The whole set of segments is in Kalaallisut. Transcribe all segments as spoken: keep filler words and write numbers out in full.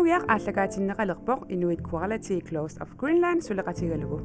Uiaq aallakaatinneqalerpoq Inuit Quality Clothes of Greenland suleqatigalugu.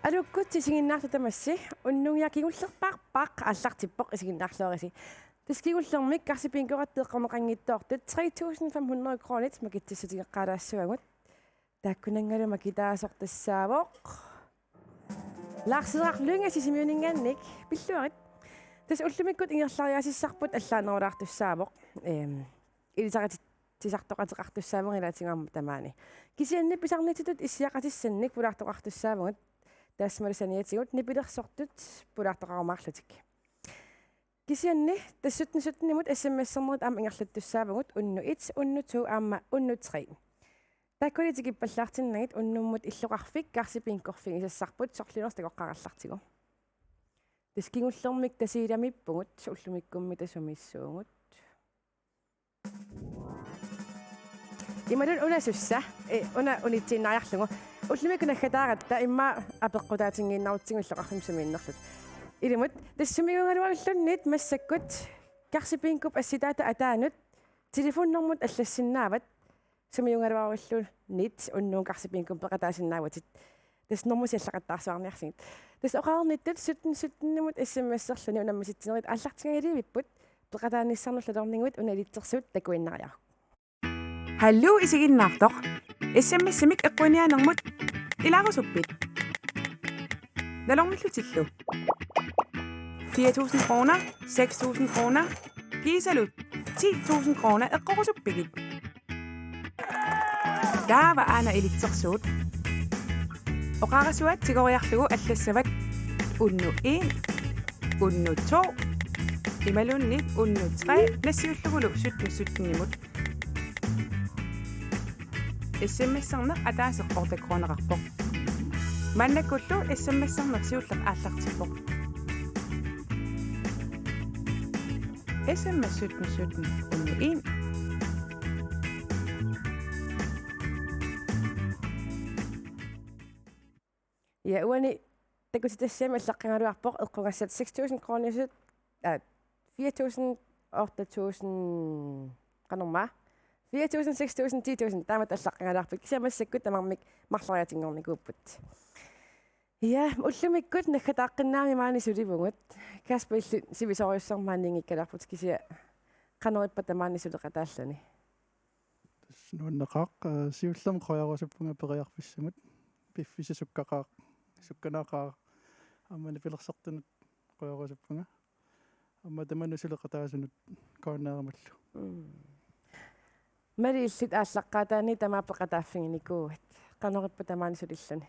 Aluukkut isiginnaartut tamassi, unnugu kingullerpaarpaaq aallartippoq, isiginnaarluarisi. Tassa kingullermik Karsibingoratta eqqorneqanngitsoortut tre tusind fem hundrede kronit makitsissutigeqqaalaassavagut. Taakkunanngalu makitaasoq tassaavoq Lars Henrik Lynge Sisimiuninngaanniit, pilluarit. Tassa ullumikkut ingerlariaassisarput allaanerulaartussaavoq. Ehm, ilisaritit- -sisartoqateqartussaavugut ilaatigut aamma tamaani. Kisianni pisarnitsitut issiaqatissannik pulaartoqartussaavugut, taassumalu saniatigut nipilersortut pulaartoqarumaarlutik. Kisianni tassa sytten sytten-imut S M S-ernerit aamma ingerlattussaavugut, unnuk et, unnuk to aamma unnuk tre. Taakkuli tikippallaartinnagit unnummut illoqarfik Karsibingorfigisassarput, sorliunersoq takoqqaarallartigu. Tassa kingullermik Tasiilamiippugut, ullumikkummi Tasiilamiissuugut. Imaluunniit una sussa, eh, una unitsiinnariarlugu. Ullumikkut naggataaratta immaqa apeqqutaatinngiinnarutsigu illoqarfimmi sumiinnerluta. Ilumut, tassa sumiugaluarluunniit massakkut Karsibingorup assitaata ataanut telefonnummeri allassinnaavat, sumiugaluarluunniit unnugu Karsibingorup peqataasinnaavutit. Tassa normusi allaqattaarsuarniarsigit. Tassa oqarnittut sytten sytten-imut S M S-erluni unammisitsinerit aallartingajalivipput, peqataanissannut nalorniguit una ilitsersuut takuinnariaruk. Hallo isiginnaartoq. S M S-imik eqquiniaanermut ilaarusuppit? Nalornillutillu. Fire tusind kroner, seks tusind kroner, kiisalu ti tusind kroner eqqorusuppigit? Taava aana ilitsersuut. Oqarasuaat tigoriarlugu allassavat unnuk en, unnuk to, imaluunniit unnuk tre, nassiullugulu sytten sytten-imut. S M S-erneq ataaseq otte kroneqarpoq. Maannakkullu S M S-erneq siulleq aallartippoq. S M S sytten sytten unnuk en. Ja, uani takutitassiami allaqqagaluarpoq eqqugassat seks tusind kronisut, aa, fire tusind, otte tusind, qanormaa? Fire tusind, seks tusind, ti tusind, taamatut allaqqagaluarput. Kisianni massakkut tamarmik marloriaatinngornikuupput. Ja, ullumikkut naggataaqqinnaami maani sulivugut. Kasper, illit sivisoorujussuarmik maaniinngikkaluarputit, kisianni qanoq ippa tamaani suleqataalluni? Tassa nuanneqaaq, eh, siullermik qujarusuppunga periarfissamut. Piffissaq sukkaqaaq, sukkanaaqaaq. Aamma nipilersortunut qujarusuppunga. Aamma tamanut suleqataasunut K N R-imullu. Mm. Mali, illit aallaqqaataani tamaat peqataaffiginikuuat. Qanoq ippa tamaani sulilluni?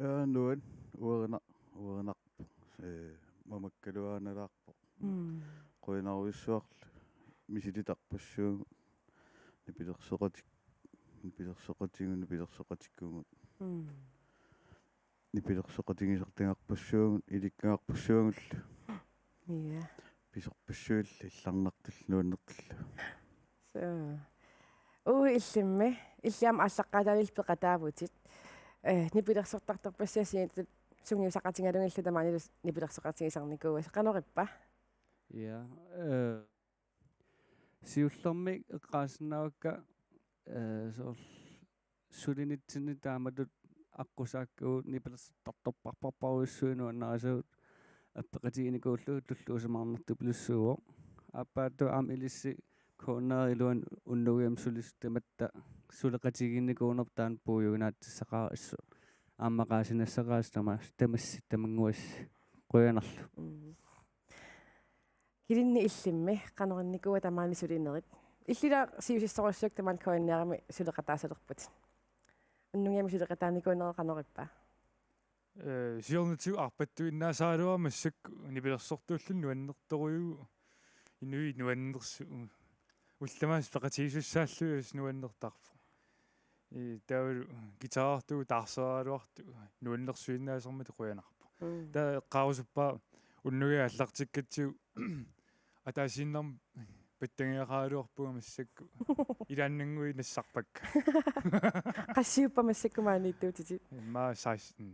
Aa, nuann-, uerina-, uerinarpoq. Ee, mamakkaluaannalaarpoq. Mm. Qujanarujussuarlu misilitarpassuugut. Nipilersoqatik-, nipilersoqatigut, nipilersoqatikuugut. Mm. Nipilersoqatigisartagarpassuugut, ilikkagarpassuugullu. Ja. Pisorpassuillu, illarnartullu, nuannertullu. Suu. Uagut illimmi, illit aamma aallaqqaataanilu peqataavutit. eh, nipilersortartorpassi assigiinngitsut sungiusaqatigalugillu tamaanilu nipilersoqatigisarnikuuasi. Qanorippa? Ja, eh, siullermik eqqaasinnaavakka, eh, soorlu sulinitsinni taamatut aqqusaakkagut nipilersortartorparparparujussuit nuannarisagut appeqatiginikuullugu tulluusimaarnartupilussuuvoq. Aappaatut aamma ilissi K N R iluani unnugu aamma sulisut tamatta suleqatigiinnikuunerput taanna puiguinaatsissaqaara assut. Aamma maqaasinassaqaasi tamas-, tamassi tamannguassi qujanarlu. Mm. Kilinni illimmi qanoq innikuua tamaani sulinerit? Illit ilaa siusissorujussuit tamaani K N R-imi suleqataasalerputit. Unnugu aamma suleqataanikuunera qanorippa? Eh, siornatigut arpattuinnaasaraluarama massakkut nipilersortuulluni nuannertorujuuvoq. Inuit nuannersu-, ullut tamaasa peqatigisussaallugit assut nuannertarpoq. Eh, taavalu guitarartugut taarseraluartut nuannersuinnaasarmata qujanarpoq. Mm. Taava eqqaarusuppara unnugu aallartikkatsigu ataasiinnarmik pattagiaqaraluarpunga massakkut. Ilaannannguit nassarpakka. Qassiuppa massakkut maaniittuutitit? Immaqa seksten.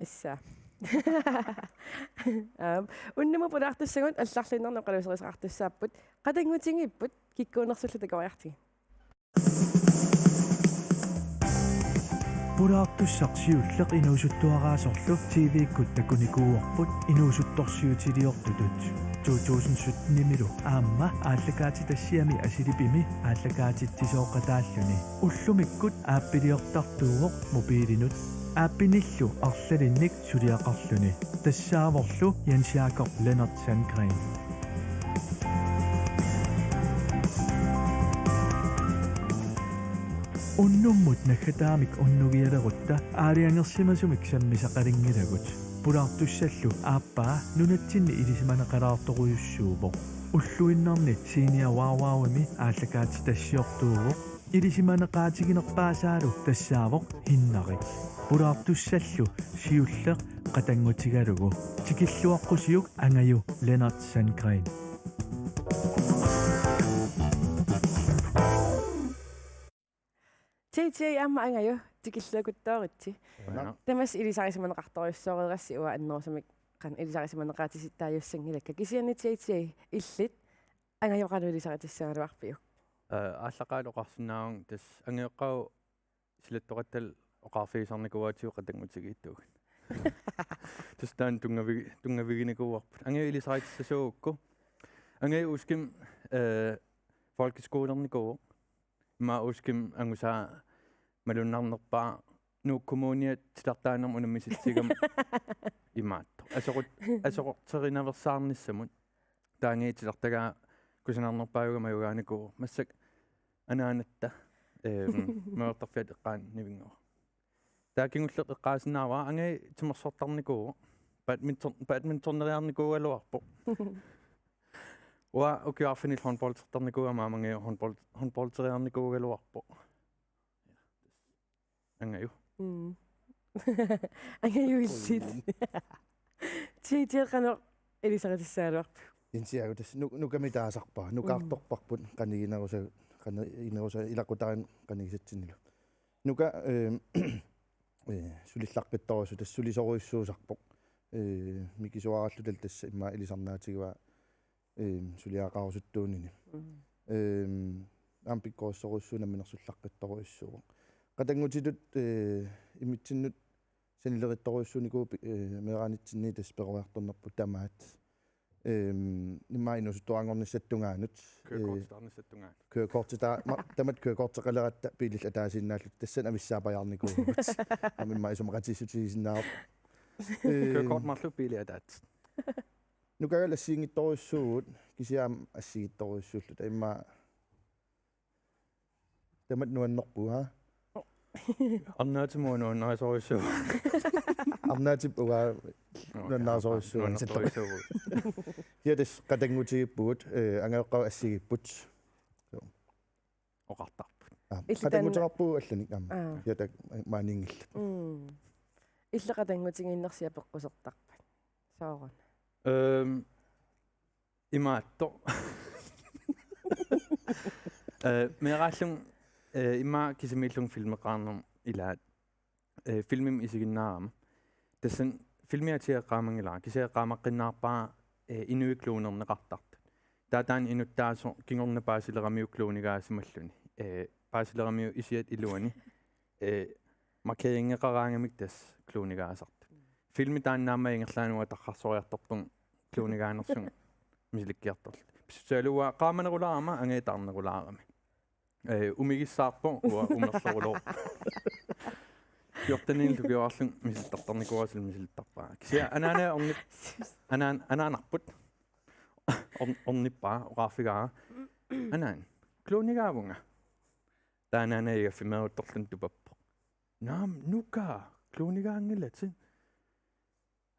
Issa. Aap, unnummut pulaartussagut allarluinnarni oqaluuserisaqartussaapput. Qatanngutigiipput, kikkuunersullu takoriartigit. Pulaartussaq siulleq inuusuttuaraasorlu T V-kkut takunikuuarput inuusuttorsiutiliortutut. To tusind sytten-imilu aamma aallakaatitassiami Asilipimi aallakaatitsisooqataalluni. Ullumikkut appiliortartuuvoq mobilinut. Appinillu arlalinnik suliaqarluni. Tassaavorlu Jens Jakob Lennert Sandgreen. Unnummut naggataamik unnugialerutta aalajangersimasumik sammisaqalunngilagut. Pulaartussallu aappaa nunatsinni ilisimaneqalaartorujussuuvoq. Ulluinnarni Senior WOWOW-imi aallakaatitassiortuuvoq. Ilisimaneqaatiginerpaasaalu tassaavoq Hinnarik. Pulaartussallu siulleq qatanngutigalugu. Tikilluaqqusiuk Angaju Lennert Sandgreen. J J aamma Angaju, tikilluakuttooritsi. Qujanaq. Tamassi ilisarisimaneqartorujussuureerassi uanga annerusumik qanoq ilisarisimaneqaatisittaajussanngilatit. Kisianni J J, illit Angaju qanoq ilisaritissagaluarpiuk? Eh, aallaqaalu oqarsinnaavunga tassa angajoqqaavut silattoqattalu oqarfigisarnikuuaatigut qatanngutigiittugut. Tassa taanna tunngavigi-, tunngaviginikuuarput. Angaju ilisaritissasuugukku. Angaju Uskim, eh, folkeskolernikuuvoq. Immaqa Uskim angusaa malunnarnerpaaq Nuuk Kommuniat titartaanermut unammisitsigama imaattoq. Asoqut-, asoqorterinaveersaarnissamut. Taanna titartagaa kusanarnerpaajuga majugaanikuuvoq. Massakkut anaanatta, ehm, majuartarfiata eqqaani nivinngua. Taava kingulleq eqqaasinnaavara Angaju timersortarnikuuvoq. Badminton-, badmintoneriarnikuugaluarpoq. Uanga ukioq arfineq-illit håndboldertarnikuugama aamma Angaju håndbold-, håndboldereerarnikuugaluarpoq. Angaju. Mm. Angaju illit. J J qanoq ilisaritissagaluarpiuk? Jens Jakob tassa nu-, Nukami taasarpara. Mm. Nukaartorparput qaniginerusa-, qaniginerusa-, ilaqutariinnut qanigisatsinnilu. Nuka, eh, eh, sulillaqqittorujussuuvoq, tassa sulisorujussuusarpoq. Eh, mikisuaralutalu tassa immaqa ilisarnaatigivaa, eh, suliaqarusuttuunini. Mm. Eh, aamma pikkorissorujussuuvoq, namminersullaqqittorujussuuvoq. Qatanngutitut, eh, imitsinnut sanilerittorujussuunikuuvoq pi-, eh, meeraanitsinni tassa peroriartornerput tamaat. Ehm, immaqa inuusuttuaranngornissatut tungaanut. Eh, kørekortitaarnissatut tungaanut. Kørekortitaa-, ma-, tamatta kørekorteqaleratta biilillu ataasiinnaalluta tassani avissaapajaarnikuuvugut. Aamma immaqa isumaqatigiissutigisinnaavara. Ehm, kørekort marluk biili ataatsit. Nukagalu assigiinngitsorujussuuvugut, kisianni aamma assigiitsorujussuulluta. Immaqa tamatta nuannerpugut, haa? Arnaatimut nuannarisorujussuuvoq. Arnaatip uanga nuannarisorujussuuvoq. Nuannertorujussuuvoq. Ja, tassa qatanngutigiippugut, eh, angajoqqaavut assigiipput. Joo. Oqartarput. Aa, illit taanna qatanngutigiippugut allanik aamma. Aa. Ja, taava maaniinngillat. Mm. Illit qatanngutigiinnersi apeqqusertarpat? Sooruna? Øhm, Imaattoq. Eh, meeraallunga, eh, immaqa kisimiillunga filmeqarnermut ilaat eh, filmimik isiginnaarama. Tassani filmia atia eqqaamanngilara, kisianni eqqaamaqqinnaarpara, eh, inuit klonerneqartartut. Taava taanna inuttaasoq kingorna paasileramiuk klonigaasimallugu. Eh, paasileramiuk isiat iluani. Eh, markeringeqaraangamik tassa klonigaasartut. Filmi taanna aamma ingerlaannaq tarrarsooriartorpunga klonigaanersunga misilikkiartorluta. Pissutsaluua qaamanerulaarama angajataarnerulaarami. Eh, umigissaarpoq uanga umerleruloorpoq. Fjorteninik lukioraarlunga misilittartarnikuuara, suli misilittarpara. Kisianni anaana ornip-, anaan-, anaanarput. Orn-, ornippara, oqarfigaara: "Anaan, klonigaavunga." Taava anaana igaffimeeruttorluni tupappoq: "Naamik, nuka, klonigaanngilatit."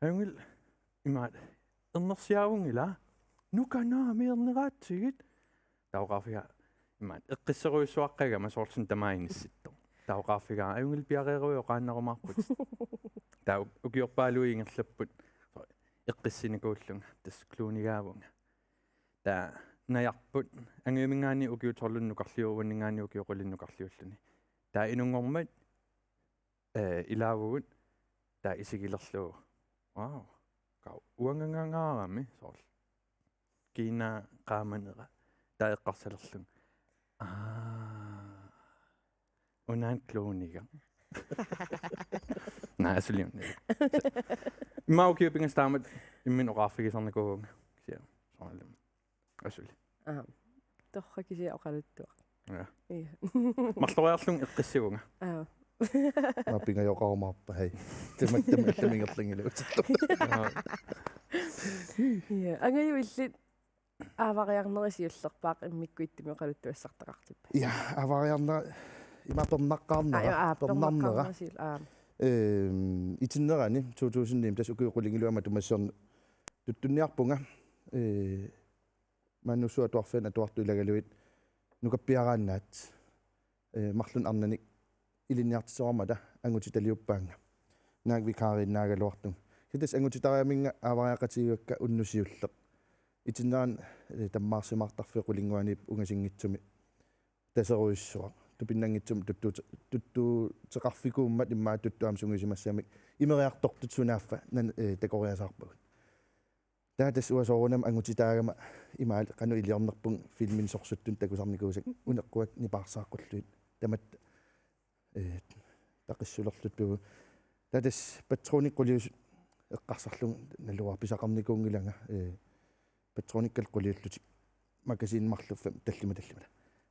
"Ajunngilaq, imaat, ernersiaavunngilaq." "Nuka, naamik, erneraatsigit." Taava oqarfigaara: "Imaat, eqqisserujussuaqqagama soorlu suna tamaat inissittoq." Taava oqarfigaara: "Ajunngilaq, piareeruit oqaannarumaarputit." Taava ukiorpaaluit ingerlapput eqqissinikuullunga, tassa klonigaavunga. Taava najarput, angujuminngaanniit ukioq tolvini nukarliuvoq, uanninngaanniit ukioq qulinik nukarliulluni. Taava inunngormat, eh, ilaavugut, taava isigilerlugu: "Wow, ka-, uangangangaarami soorlu." Kiinaa qaamanera, taava eqqarsalerlunga: "Aa, unaana klonigaq." Naa, asuli una. Immaqa ukiut pingasut taamatut imminut oqarfigisarnikuuvunga. Kisianni soorunalimi asuli. Aa. Torrak, kisianni oqaluttuaq. Ja. Ja. Marloriarlunga eqqissivunga. Aa. Maa pingajoqarumaarpa, hej. Tamatta allamik ingerlanngilagut. Ja. Angaju illit aavariarneri siullerpaaq immikkut ittumik oqaluttuassartaqartippat? Ja, aavariarnera, ima pernaqqaarnera, aa, ja, aa, pernarnera. Pernaqqaarnera siul-, aa. Ehm, itinnerani to tusind ni, tassa ukiut qulingiluat matuma siorna tuttunniarpunga. Eh, Maannussuup Atuarfiani atuartut ilagalugit nukappiaraannaat, eh, marlunnik arnannik ilinniartitsisoqarmata angutitaliuppaannga. Naak vikariinnaagaluartunga. Kisianni tassa angutitariaminnga aavariaqatigigakka unnuk siulleq. Itinnerani, eh, tammaarsimaartarfik qulinguaniippoq ungasinngitsumik taserujussuaq. Tupinnanngitsumik tuttuut-, tuttuuteqarfikuummat immaqa tuttut aamma sungiusimassamik imeriartortut sunaaffa nan-, eh, takoriasaarpagut. Taava tassa uanga soorunami angutitaagama imaal qanoq iliornerpunga filmini sorsuttunut takusarnikuusakka, uneqquakka nipaarsaaqqullugit. Tamatta, eh, taqissulerlutik pivu. Taava tassa patronikka quliusut eqqarsarlunga naluara, pisaqarnikuunngilanga, eh, patronikkallu quliullutik makasiinit marluk tallimat tallimat.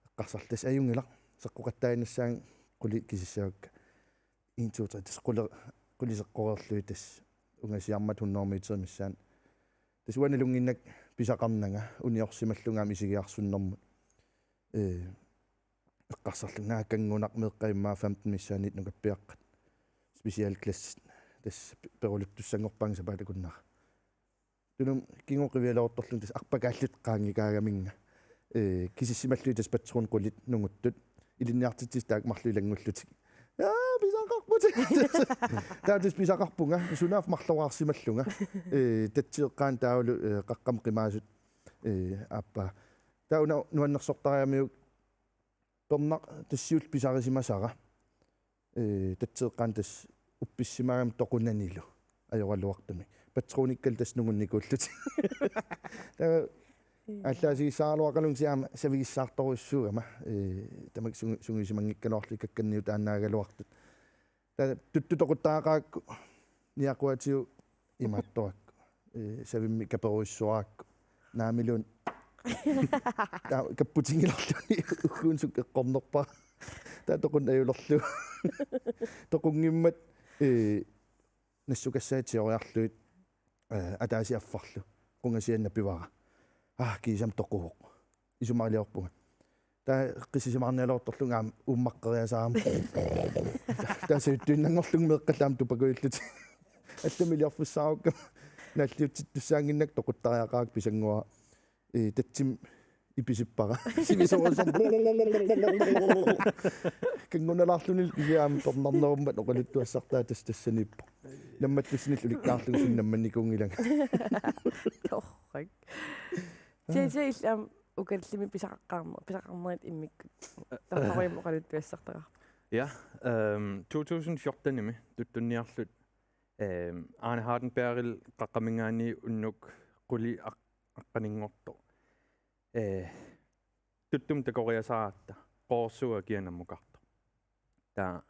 Eqqarsarlunga tassa ajunngilaq, seqqoqattaaginnassaanga qulit kisissavakka. En, to, tre, tassa quli-, qulit seqqoreerlugit tassa ungasiarmata hundrede meter missaani. Tassa uanga nalunnginnakku pisaqarnanga uniorsimallunga aamma isigiarsunnermut. Eh, eqqarsarlunga naak kanngunaq meeqqat immaqa femten missaanniit nukappiaqqat. Specialklassit. Tassa pe-, peruluttussanngorpaannga sapaatip akunnera. Tunumi kingumut qivialeruttorlunga tassa arpakaallutik qaanngikaagaminnga. Eh, kisissimallugit tassa patron qulit nunguttut. Ilinniartitsisut taakku marluk ilanngullutik: "Aa, pisaqarputit!" Taava tassa pisaqarpunga, sunaaffa marloriarsimallunga. Eh, tatsioqqaani taavalu, eh, qaqqamut qimaasut, eh, aappaa. Taava una nuannersortariamiuk pernaq tassa siulleq pisarisimasara. Eh, tatsioqqaani tassa uppissimaagami toqunanilu ajoraluartumik. Patronikkallu tassa nungunnikuullutik. Taava, mm, aallaasigissaaraluaqaluunga aamma savigissaartorujussuugama, eh, tamakku sungi-, sungiusimanngikkaluarlutik kakkanniutaannaagaluartut. Taava tuttut toquttariaqarakku niaquatigut imaattorakku. Eh, savimmik kaperujussuarakku. Naamiluunniit. Taava kapputigilerluni ugguuna sukka eqqornerpara. Taava toqunneq ajulerlugu. Toqunngimmat, eh, nassukassaat sioriarlugit, eh, ataaseq affarlu qungasianut pivara. Aa, kiisami toquvoq. Isumaliorpunga. Taava eqqissisimaarnialeruttorlunga aamma uummaqqeriasaarama. Taava savittuinnanngorlunga meeqqallu aamma tupakujullutik. Allamik iliorfissaarukkama naalliutsittussaannginnakku toquttariaqarakku pisannguara. Eh, tatsimik ipisippara. Sivisoorsuarmik. Kanngunalaarlunilu kisianni aamma pernarnerummat oqaluttuassartaa tassa tassaniippoq. Nammattussinillu ulikkaarlunga suna nammannikuunngilanga. Torrak. J J illit aamma ukallimmi pisaqaqqaarner-, pisaqarnerit immikkut. Torroriummi oqaluttuassartaqarpit? Ja, øhm, to tusind fjorten-imi tuttunniarluta, øhm, Arne Hardenbergil qaqqaminngaanniit unnuk quli aq-, aqqaninngortoq. Øh, tuttumik takoriasaaratta, Qoorsuup akiani ammukartoq. Taava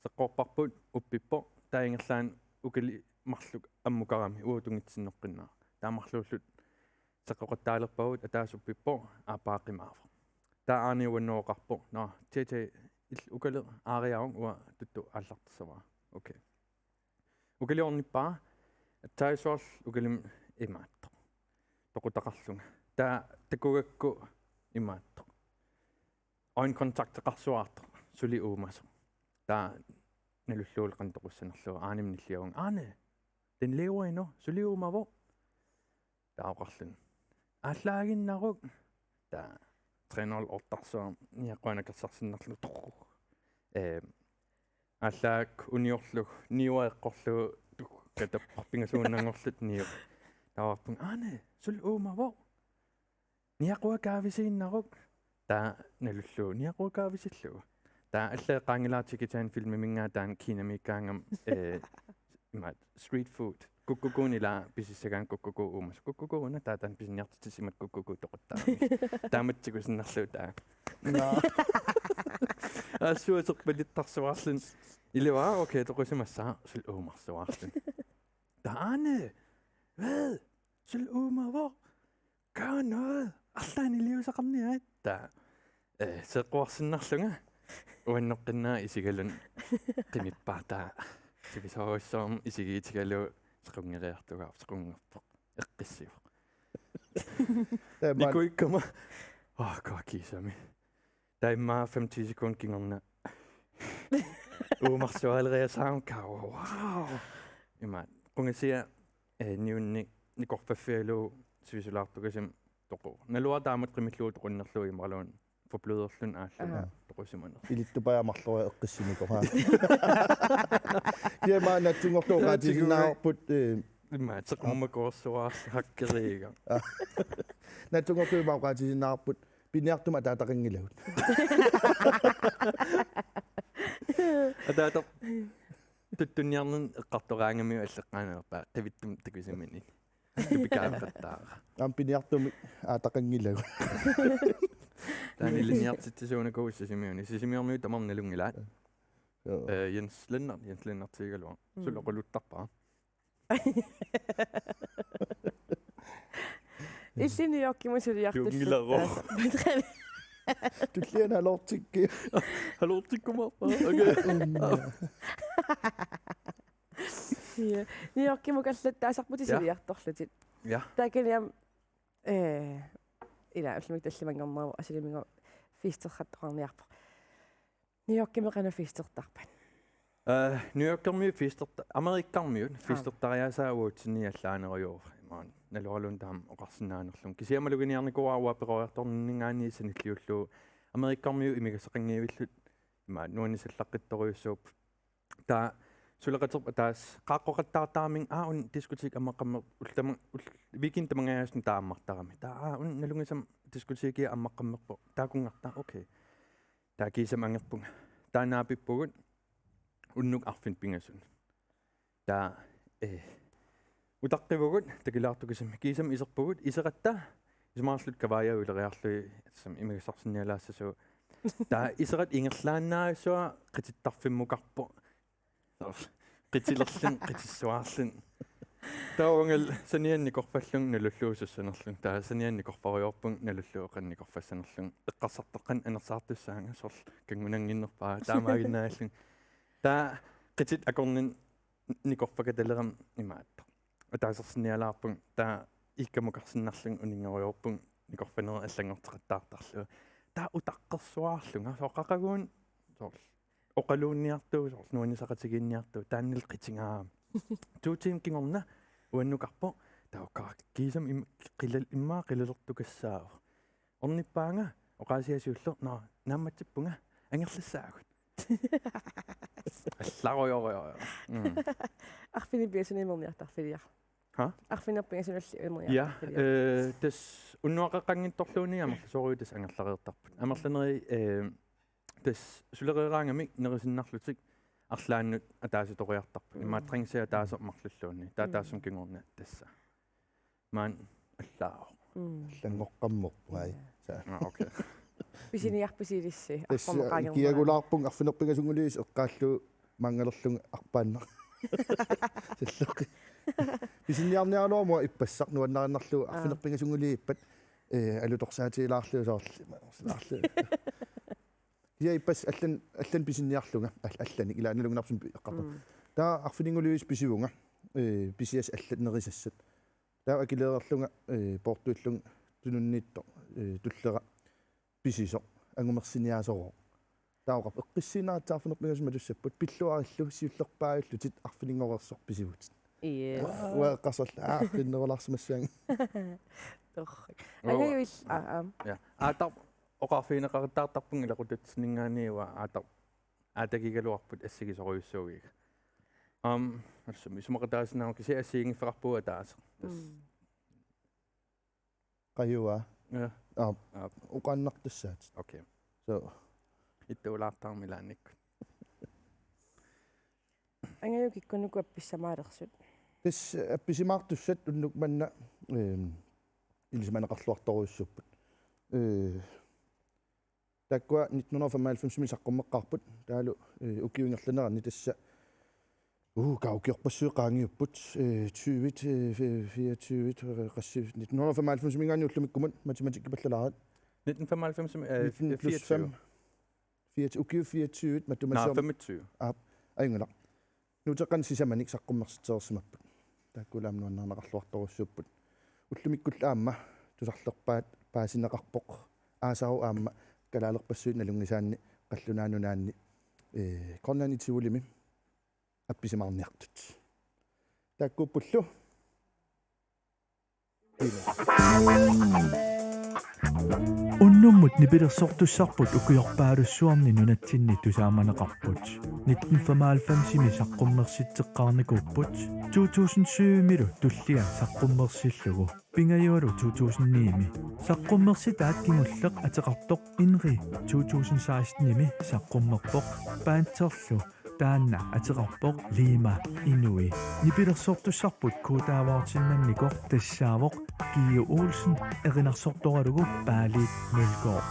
seqqorparput uppippoq, taava ingerlaannaq ukali marluk ammukarami, uagut tungitsinneqqinnaaq. Taava marluulluta seqqoqattaalerpagut, ataaseq uppippoq, aappaa qimaavoq. Taava Arne uannut oqarpoq: "Nå, T T, illit ukaleq aariaruk, uanga tuttu aallartissavara." Okay. Ukali ornippara, aatsaat suli ukalimut imaattoq. Toqutaqarlunga. Taava takugakku imaattoq. Øjenkontakteqarsuaartoq, suli uumasoq. Taava nalullugu qanoq toqussanerlugu, Arnemut nilliavunga: "Arne, den lever endnu, suli uumavoq." Taava oqarluni: "Aallaaginnaruk." Taava tre nul ottarsuarmi niaqquanik akersarsinnarlugu, toqu. Øhm, aallaakkoq uniorlugu, niua eqqorlugu, tuk, katappoq pingasuunnanngorluta niua. Taava oqarpunga: "Arne, suli uumavoq. Niaqua kaavisiinnaruk." Taava nalullugu niaqua kaavisillugu. Taava allaat eqqaanngilara tikitaani filmiminngaanniit taanna Kinamiikkaangama, øh, imaattoq street food. Kukkukuunik ilaa pisissagaanni, kukkukuu uumasoq. Kukkukuu una, taava taanna pisiniartitsisimavoq, kukkukuu toquttaarami. Taamatut tigusinnarlugu taava. Nå. Assut serpalittarsuarluni. Ilivara, okay, toqusimassaaq, suli uumarsuarluni. Taava: "Arne, hvad? Suli uumavoq. Gør noget. Arlaannik iliuuseqarniarit." Taava, øh, seeqquarsinnarlunga uanneqqinnaaq isigaluni qimippara, taava sivisoorujussuarmik isigiitigalugu sequnngeriartugaavoq, sequnngerpoq. Eqqissivoq. Taava nikuikkama. Åh, kua kiisami. Taava immaqa fem-ti sekundit kingorna uumarsuaaleriasaarama, kua, wow. Imaattoq qungasia, øh, niunnik nikorfaffigalugu sivisulaartugasumik toquvoq. Naluara taamatut qimillugu toqunnerlugu imaluunniit forbløderluni aalluni. Aha. Toqusimanersoq. Ilittupajaaq marloriaq eqqissimikoq, haa? Kiama naatsunnguartut oqaatigisinnaarput, øh, imaattoq seqummakoorsuaarlu hakkeriiga. Naatsunnguartut ima oqaatigisinnaarput: Piniartumik ataataqanngilagut. Ataataq tuttunniarnermi eqqartoraangamiuk alleqqaanerpaa, qivittumik takusimanermi. Tupikaaqattaara. Aamma piniartumik aataqanngilagut. Taanna ilinniartitsisuunakuuvoq Sisimiuni. Sisimiormiut tamarmik nalunngilaat. Joo. Øh, Jens Lennert, Jens Lennertigigaluaq. Mm. Suli oqaluttarpara. Illit New Yorkimut suliartullutit. Tunngilaroq. Tulliani halortikki. Halortikkumaarpara. Okay. Ja. New Yorkimukallattaasarputit. Ja. Suliartorlutit. Ja. Taakaniam, øh, ila ullumikkut tallimanngorneruvoq, asilimingo festertaqarniarpoq. New Yorkimi qanoq festertarpat? Øh, New Yorkermiut festerta-, Amerikkarmiut. Aap. Festertariaasaa uatsinnit allaanerujuuvoq. Imaluunniit naluaraluunniit taama oqarsinnaanerlunga. Kisianni maluginiarnikuuara uanga peroriartorninninngaanniit sanilliullugu. Amerikkarmiut imigassaqanngivillutik. Imaattoq nuannisallaqqittorujussuupput. Taava suleqaterput ataaseq qaaqqoqattaartarami, aa, una diskotek ammaqqammerpoq, ullama-, ul-, weekend tamangajaasumik taama ammartarami. Taava, aa, una nalunngisama diskotekia ammaqqammerpoq. Taakunngarta, okay. Taava kiisami angerpunga. Taava naapippugut unnuk arfineq-pingasunut. Taava, øh, utaqqivugut takulaartukusimmik, kiisami iserpugut, iseratta isumaqarluta kavaajaa uleriarlugit, tassami imigassarsinnialaassasugut. Taava iseratta ingerlaannavissuaq qitittarfimmukarpoq. Qitilerluni, qitissuarluni. Taava uangalu saniani nikorfallunga nalullugu sussanerlunga. Taava saniani nikorfarujoorpunga nalullugu qanoq nikorfassanerlunga. Eqqarsartaqqani anersaartussaanga, soorlu kanngunannginnerpaaq, taamaaginnaallunga. Taava qitit akornanni nikorfakatalerama imaattoq ataasersinnialaarpunga, taava iikkamukarsinnarlunga uninngerujoorpunga nikorfanerit allanngorteqattaartarlugu. Taava utaqqersuarlunga, soorlu qaquguuna, soorlu oqaluunniartuuvoq, soorlu nuannisaqatigiinniartuuvoq, taannalu qitigaarami. To tiimit kingorna uannukarpoq, taava ukkaa kiisami im-, qilal-, immaqa qilalertukassaavoq. Ornippaanga, oqaasia siulleq, nå, naammatsippunga, angerlassaagut. Allarujorujorujoru. Mm. Arfineq-pingasunut imerniartarfiliaruk. Ha? Arfineq-pingasunullu imerniartarfiliaruk. Ja, øh, tassa unnuaqeqqanngitsorluunniit amerlasoorujussuit tassa angerlareertarput. Amerlanerit, øh, Tassa sulereeraangamik nerisinnarlutik arlaannut ataaseq toriartarput. Imaattoq trængsel ataaseq marlulluunniit. Taava taassuma kingorna tassa. Maani allaavoq. Mm. Allanngorput vai. Ja. Sa- Ah, okay. Pisiniarpisi ilissi? Tassa arfamaqaangerma. Kiagulaarpunga arfineq-pingasunngorlugu eqqaallugu maanngalerlunga arpaannaq. Sallaqi. Pisiniarniaraluarpunga ippassaq nuannarinnarlugu. Aa. Arfineq-pingasunngorlugu ippat, eh, alutorsaatigilaarlugu soorlu. Silaarlu. Kisianni ippassaq allan-, allanut pisiniarlunga, all-, allanik ilaa nalunngilarput sumi eqqartoq. Mm. Taava arfininngorluinnaq pisivunga, eh, pisiassat allat nerisassat. Taava akileereerlunga, eh, poortuillunga tununniittoq, eh, tullera pisisoq, angumersiniaasorooq. Taava oqarpoq eqqissiinnaratta arfineq-pingasut matussapput, pilluarillu siullerpaajullutit arfininngornersoq pisivutit. Yes. Uanga eqqarsarlunga, aa, arfininngorlaarsimassaanga. Torrak. Uanga. Angajulli, aa, aa. Ja. Aataq oqarfigineqartaartarpunga ilaquttatsinninngaanniit uanga aataq aatagigaluarput assigisorujussuugiga. Aam, assut isumaqataasinnaavugut kisianni assigiinngiffeqarpugut ataaseq. Tassa. Mm. Qajua. Ja. Aap. Aap. Oqaannartassaatit. Okay. So. Ittulaartarami ilaannikkut. Angajulli kikkunnukua appissamaalersut? Tassa appisimaartussat unnuk manna, ehm, ilisimaneqarluartorujussuupput. Eh, taakkua nitten hundrede og femoghalvfemsimi saqqummeqqaarput. Taavalu, eh, ukiup ingerlanerani tassa, uh, ka ukiorpassuit qaangiupput, eh, tyve, eh, fi-, fireogtyve, eh, qassit, nitten hundrede og femoghalvfemsiminngaanniit ullumikkumut matematikkipallalaarit. Nitten femoghalvfems, eh, nitten plus fireogtyve. Fem. Fiat-, ukiut fireogtyve matuma. Nå, siorna femogtyve. Aap, ajunngilaq. Nuuteqqanik sisamanik saqqummersitsereersimapput. Taakkulu aamma nuannarineqarluartorujussuupput. Ullumikkullu aamma tusarlerpaat paasineqarpoq. Aasaru aamma kalaalerpassuit nalunngisaanni qallunaat nunaanni, eh, Grønland i Tivolimi appisimaarniartut. Taakkuuppullu. Unnummut nipilersortussarput ukiorpaalussuarni nunatsinni tusaamaneqarput. Nitten femoghalvfemsimi saqqummersitseqqaarnikuupput. To tusind syvimilu tullia saqqummersillugu. Pingajualu to tusind nimi. Saqqummersitaat kingulleq ateqartoq Inri to tusind sekstenimi saqqummerpoq. Banderlu taanna ateqarpoq Lima Inui. Nipilersortussarput kuutaavaartinnannikoq tassaavoq Kiio Olsen, erinarsortoralugu Paaliit Mølgaard.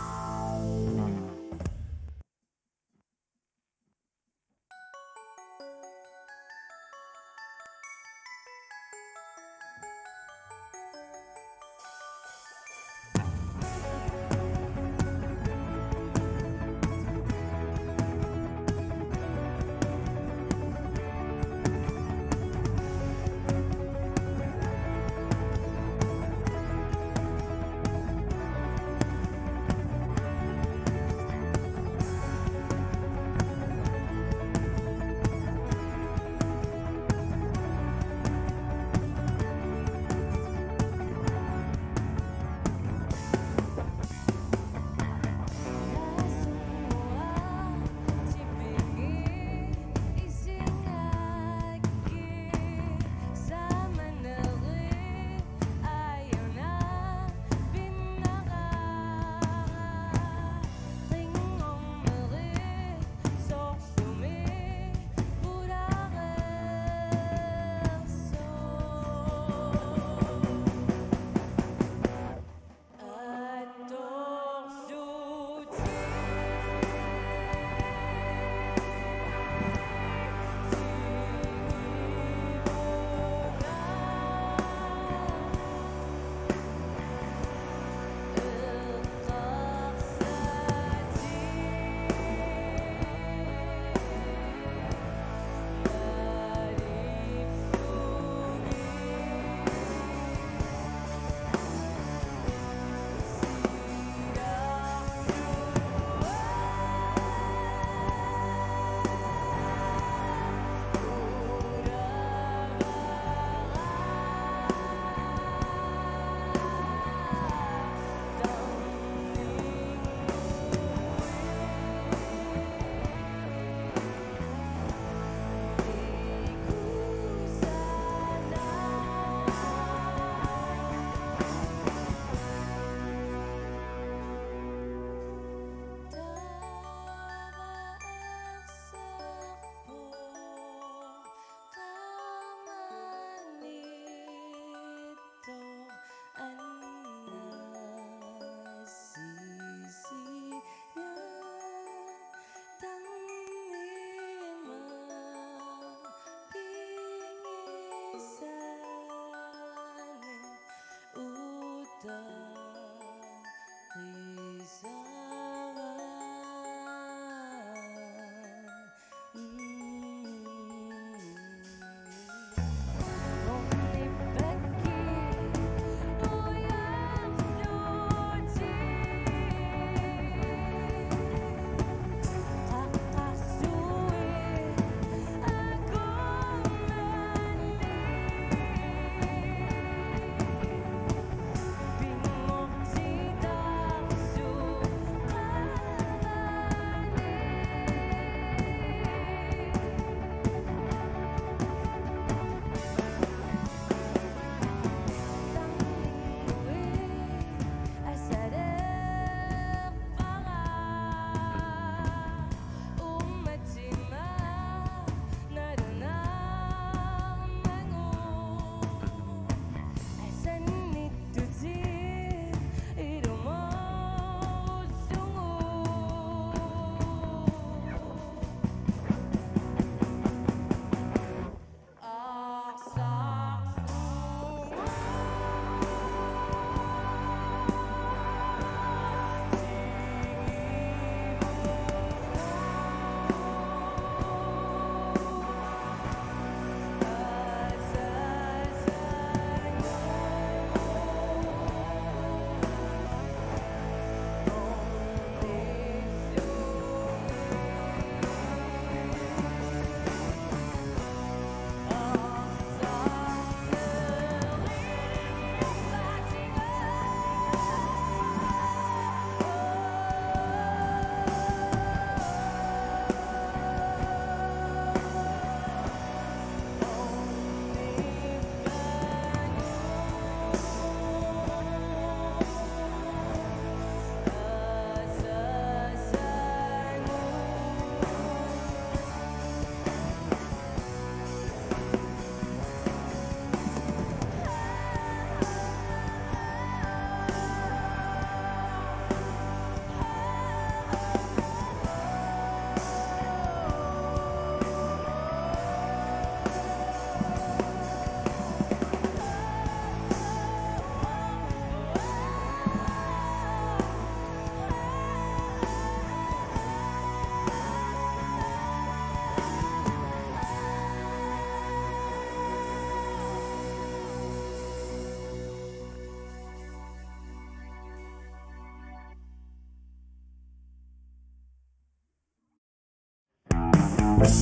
Maannakkullu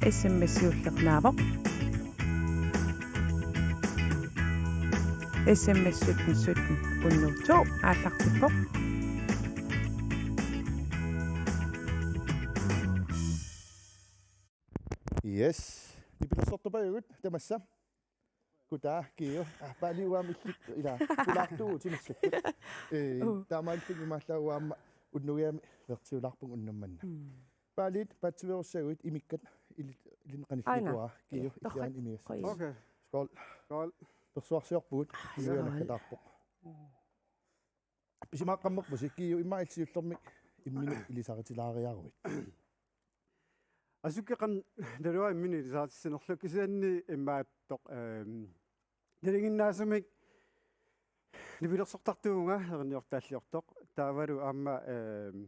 S M S siullernaavoq. S M S sytten sytten hundrede to aallartippoq. Yes. Nipilersortupajugut tamassa. Kutaa Kiu. Ah, Paali uanga illit ila. Kulaartuugut timersakkut. Eh, taamaalilluni imaallaat uanga unnugiami vertiulaarpunga unnummanna. Paaliit paatsiveerussaguit imikkat ilit ilinneqanilinikuuara Kiu illian imigassat. Okay. Skål. Skål. Persuarsiorpugut. Skål. Immiannakkataarpoq. Pisimaaqqammerpusi Kiu immaqa illit siullermik imminut ilisaritilaariaruit. Asukkeqan nalua imminut ilisarititsinerlu kisianni imaattoq, ehm, nalinginnaasumik nipilersortartuuvunga erinniortaalliortoq. Taavalu aamma, ehm,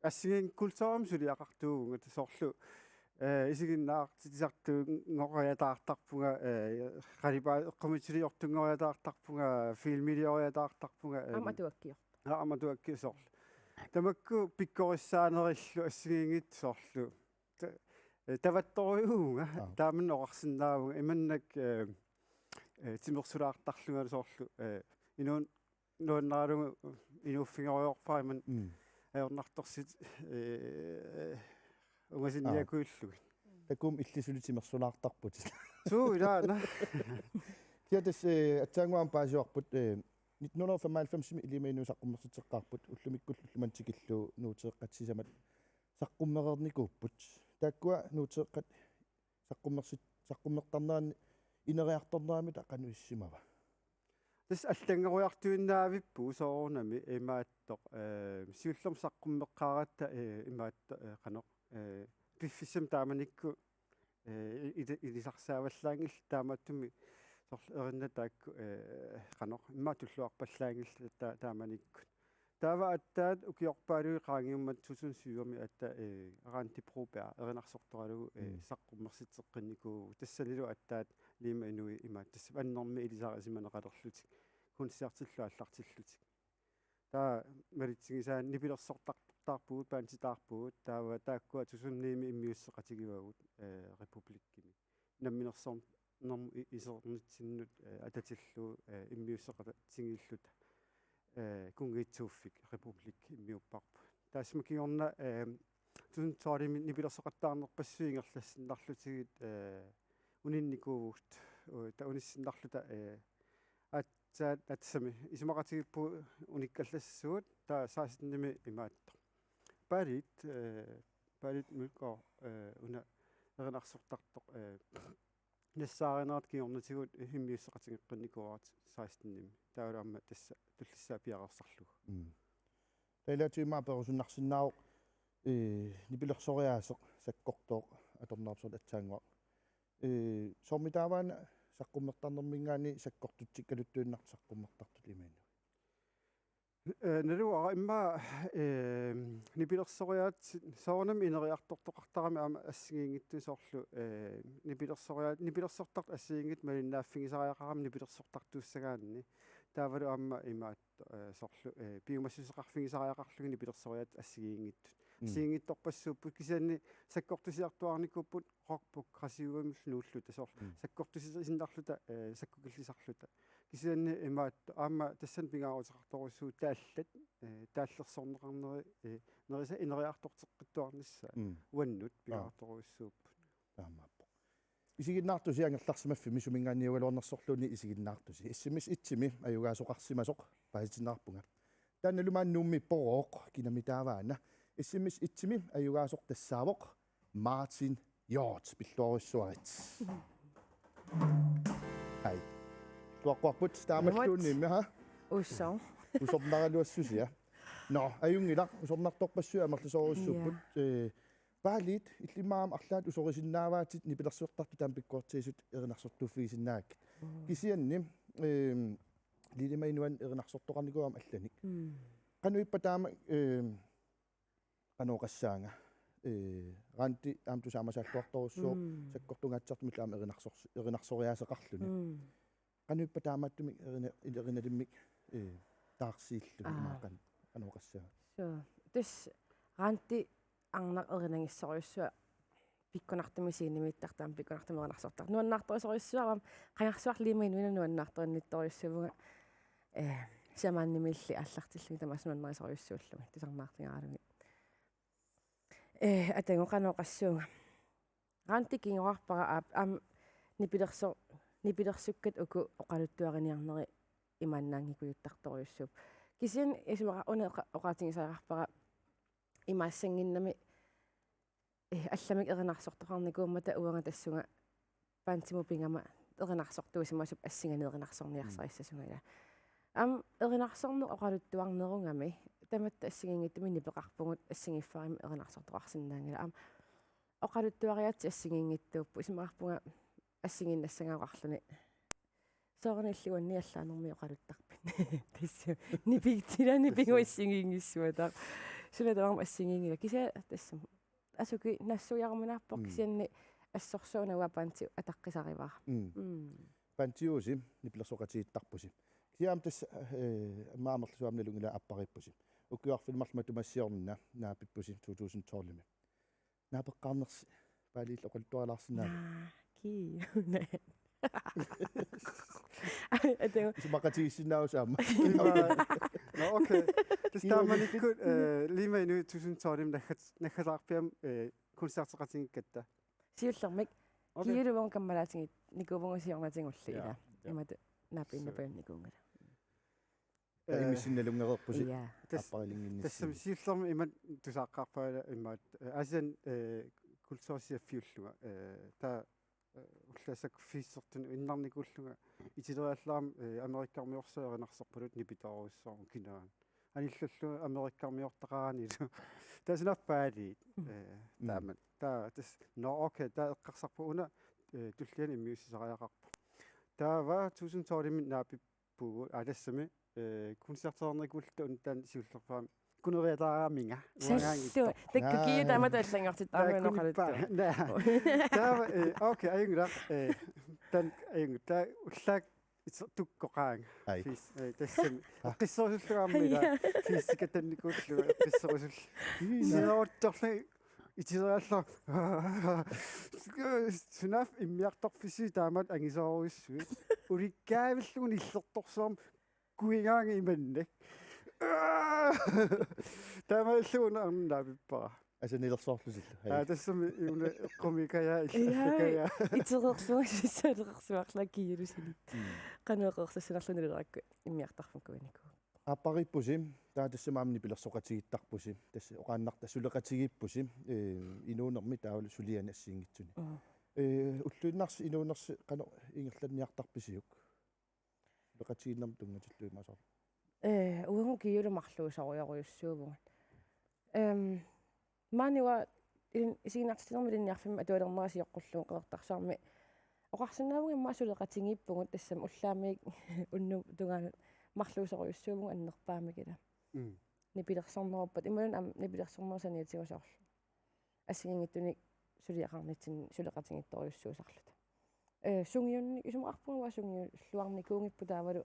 assigiinngitsut kulturimik suliaqartuuvunga soorlu, eh, isiginnaartitsisartunngoriataartarpunga, eh, qalipaateqqumiitsuliortunngoriataartarpunga, filmilioriataartarpunga, ehm, Aamma atuakkiortoq. Aa, aamma atuakkiortoq soorlu. Tamakku pikkorissaanerillu assigiinngitsut soorlu. Ta-, eh, tavattorujuuvunga, Aa. Taamani oqarsinnaavunga, imannak, eh, eh, timersulaartarlunga soorlu, eh, inuun nuannaralugu inuuffigerujoorpara imannak Mm. ajornartorsiut, eh, ungasinniakuillugit. Takuuk illit suli timersulaartarputit. Suu, ilaana. Kia tassa, eh, aatsaannguaq paasivarput, eh, nitten hundrede og femoghalvfems-imi Lima Inuit saqqummersitseqqaarput, ullumikkullu ullumimut tikillugu Nuuteeqqat sisamat saqqummereernikuupput. Taakkua Nuuteeqqat saqqummersit-, saqqummertarneranni ineriartorneramita qanoq issimava? Tassa allanngoriartuinnavippugut soorunami imaattoq, eh, siullermik saqqummeqqaaratta, eh, imaattoq, eh, qanoq, eh, piffissami taamanikkut, eh, ili-, ilisarsaavallaanngillat taamaattumik soorlu erinnat taakku, eh, qanoq immaqa tulluarpallaanngillat ta-, taamanikkut. Taava aatsaat ukiorpaaluit qaangiummata to tusind syv-imi aatsaat, eh, Randi Broberg erinarsortoralugu, eh, Mm. saqqummersitseqqinnikuuvugut. Tassanilu aatsaat Lima Inuit imaattoq tassa annermik ilisarisimaneqalerlutik. Koncertillu aallartillutik. Taava malitsigisaanik nipilersortarpugut, banditaarpugut, taava taakkua to tusind ni-mi immiusseqatigivagut, eh, Republikkimi. Namminersornermut i-, isernitsinnut, eh, atatillugu, eh, immiusseqatigiilluta, eh, Kunngiitsuuffik Republik immiupparput. Taassuma kingorna, eh, to tusind tolv-imi nipilersoqattaarnerpassuit ingerlassinnarlutigit, eh, uninnikuuvugut, u-, ta unissinnarluta, eh, aatsaat, aatsaammi isumaqatigiippugut unikkallassuugut, taava seksten-imi imaattoq. Paaliit, eh, Paaliit Mølgaard, eh, una erinarsortartoq, eh, nassaarinerat kingornatigut immiusseqatigeqqinnikuuara seksten-imi. Taavalu aamma tassa tullissaa piareersarlugu. Mm. Taava ilaatigut immaqa perusunnarsinnaavoq, eh, nipilersoriaaseq sakkortooq atornerpsor aatsaannguaq. Eh, soormitaava una saqqummertarnerminngaanniit sakkortutsikkaluttuinnartut saqqummertartut Lima Inuit? Eh, naluara immaqa, eh, nipilersoriaatsit soorunami ineriartortoqartarami aamma assigiinngitsut soorlu, eh, nipilersoriaat-, nipilersortartut assigiinngitsut malinnaaffigisariaqarami nipilersortartuussagaanni. Taavalu aamma imaattoq, eh, soorlu, eh, piumassuseqarfigisariaqarlugit nipilersoriaatsit assigiinngitsut. Mm. Assigiinngitsorpassuupput kisianni sakkortusiartuaarnikuupput rock progressivimillu nuulluta soorlu. Mm. Sakkortusiinnarluta, eh, sakkukillisarluta. Kisianni imaattoq aamma tassani pingaaruteqartorujussuuvoq taallat, eh, taallersorneqarneri, eh, nerisa ineriartorteqqittuarnissaat Mm. uannut Aa. pingaaruteqartorujussuupput. Taamaappoq. Isiginnaartusi angerlarsimaffimmi suminngaanniugaluarnersorluunniit isiginnaartusi. S M S et-imi ajugaasoqarsimasoq paasitinneqarpunga. Taannalu maani Nuummi Porooq, kinami taava una. S M S et-imi ajugaasoq tassaavoq Martin Hjort, pilluarissuarit. Hej. Tuaqquarput taamalluunniimmi, ha? Usoq. Usornaraluassusia. Nå, ajunngilaq, usornartorpassuit amerlasoorujussuupput. Ja. Eh, Paaliit, illit immaqa arlaat usorisinnaavaatit nipilersortartut taama pikkortiisut erinarsortuuffigisinnaagakkit. Mm. Kisianni, ehm, Lilima Inuani erinarsortoqarnikuugama allanik. Mm. Qanoq ippa taama, ehm, qanoq oqassaanga. Ee, Randi aamma tusaamasaalluartorujussuuvoq, mm, sakkortungaatsiartumillu aamma erinarsors-, erinarsoriaaseqarluni. Mm. Qanoq ippa taamaattumik erina-, ilinniarnermik, ee, taarsiilluni? Aa. Imaaqan qanoq oqassaanga? Suu. Tassa Randi arnaq erinagissorujussuaq pikkunartumik scenemiittartoq aamma pikkunartumik erinarsortartoq. Nuannaartorisorujussuarami qangarsuarli imaanngilaq nuannaartorinnittorujussuuvunga, ee, shamaanimilli aallartillugit tamaasa nuannarisorujussuullugit tusarnaartigaaralugit. Ee, atagu qanoq oqassaanga. Randi kinguarpara aap, aamma nipilerso-, nipilersukkat uku oqaluttuariniarneri imaannaanngikujuttartorujussuupput. Kisianni isumaqar-, una oqa-, oqaatigisariaqarpara imaassannginnami, ee, allamik erinarsortoqarnikuummata uanga tassunga bandimut pigama erinarsortuusimasup assinganik erinarsorniarsarissasunga ilaa. Aamma erinarsorneq oqaluttuarnerugami tamatta assigiinngitsumik nipeqarpugut assigiiffimmik erinarsortoqarsinnaanngilaq. Aamma oqaluttuariaatsit assigiinngitsuupput, isumaqarpunga assigiinnassagaluarluni. Soorunami illit uannit allaanermik oqaluttarpit? Tassa. Nipigitsilaa nipigut assigiinngissuataaq. Suna tamarmi assigiinngilaq. Kisianni tassami. Asuki nassuiaruminaappoq, mm, kisianni assorsuaq una uanga bandi ataqqisarivara. Mm. Mm. Bandiusi nipilersoqatigiittarpusi. Kisianni aamma tassa, ee, aamma amerlasuut aamma nalunngilaat aappariippusi. Ukiut arfineq-marluk matuma siorna naapippusi to tusind tolvimi. Naapeqqaarnersi Paalillu oqaluttuarilaarsinnaavat. Naa, kii. Atagu. Isumaqatigiissinnaavusi aamma. Nå, okay. Tassa taamanikkut, eh, Lima Inuit tusind tolvimi naggat-, naggasaarpiamik, eh, koncerteqatigiikkatta. Siullermik. Okay. Kiiluvoq kammalaatigit-, nikuuvugut siornatigulli. Ja, ilaa. Ja. Imatut naapinnapajunnikuunngilaq. Taava imissinnalunngereerpusi. Ja. Tas-, aapparilinginnissinni. Tassami siullermik imatut tusaaqqaarpara imaat, eh, Asian, eh, kulturcheffiullunga, eh, taava, eh, ullaassakkut festertunut innarnikuullunga itileriallarama, eh, Amerikkarmiorsuaq erinarsorpaluttoq nipitoorujussuarmik kinaana. Anillallu Amerikkarmiortaqaraanilu. Taava sunaaffa Paaliit, mm, eh, mm, taama. Taava tassa, nå, okay, taava eqqarsarpunga una, eh, tulliani immiussisariaqarpoq. Taava tusind tolvimi naapip- pugut. Aa, tassami, eh, koncertereernikuulluta una taanna siullerpaamik kuneriataaraminga. Sallu. Uangaanngitsoq. Takkukiu taama allanngortittarami. Naa, oqaluttuaq. Naa. Taava, eh, okay, ajunngilaq, eh, taanna ajunngilaq. Taava ullaaq itser-, tukkoqaanga. Ai. Fis, eh, tassami. Ah. Eqqisserusulluarmi ilaa. Ai. Fis katannikuullu eqqisserusullugu. Ii. Siortorli Itileriallarama. Sunaaffa immiartorfissi taamaat angisoorujussuit. Ulikkaavillugit nillertorsuarmik kuigaanga imannak. Taamaalilluni arnaavippara. Asa nilersoorlusillu. Aa, tassami una eqqumiikkajaat. Ija, itereersuarsuarlaa kiilusilik. Mm. Qanoq eqeersassanerluni ilerakku immiartarfik kuinikuuvoq. Aappariippusi, taava tassami aamma nipilersoqatigiittarpusi, tassa oqaannartumik suleqatigiippusi, ee, inuunermi taavalu suliani assigiinngitsuni. Mm. Ee, ulluinnarsi inuunersi qanoq ingerlanniartarpisiuk? Suleqatigiinnermut tunngatillugu imaasarlu. Ee, uagut kiilu marluusorujorujussuuvugut. Ehm, Maani uanga ilin-, isiginnaartitsisarnermik ilinniarfimmi atualernera sioqqullugu Qeqertarsuarmi oqarsinnaavunga immaqa suleqatigiippugut tassami ullaamiit unnuk tungaanut marluusorujussuuvugut annerpaamik ila. Mm. Nipilersorneruppat imaluunniit aamma nipilersornerup saniatigut soorlu. Assigiinngitsunik suliaqarnitsinni suleqatigiittorujussuusarluta. Ee, sungiunni-, isumaqarpunga uanga sungiulluarnikuunngippunga taavalu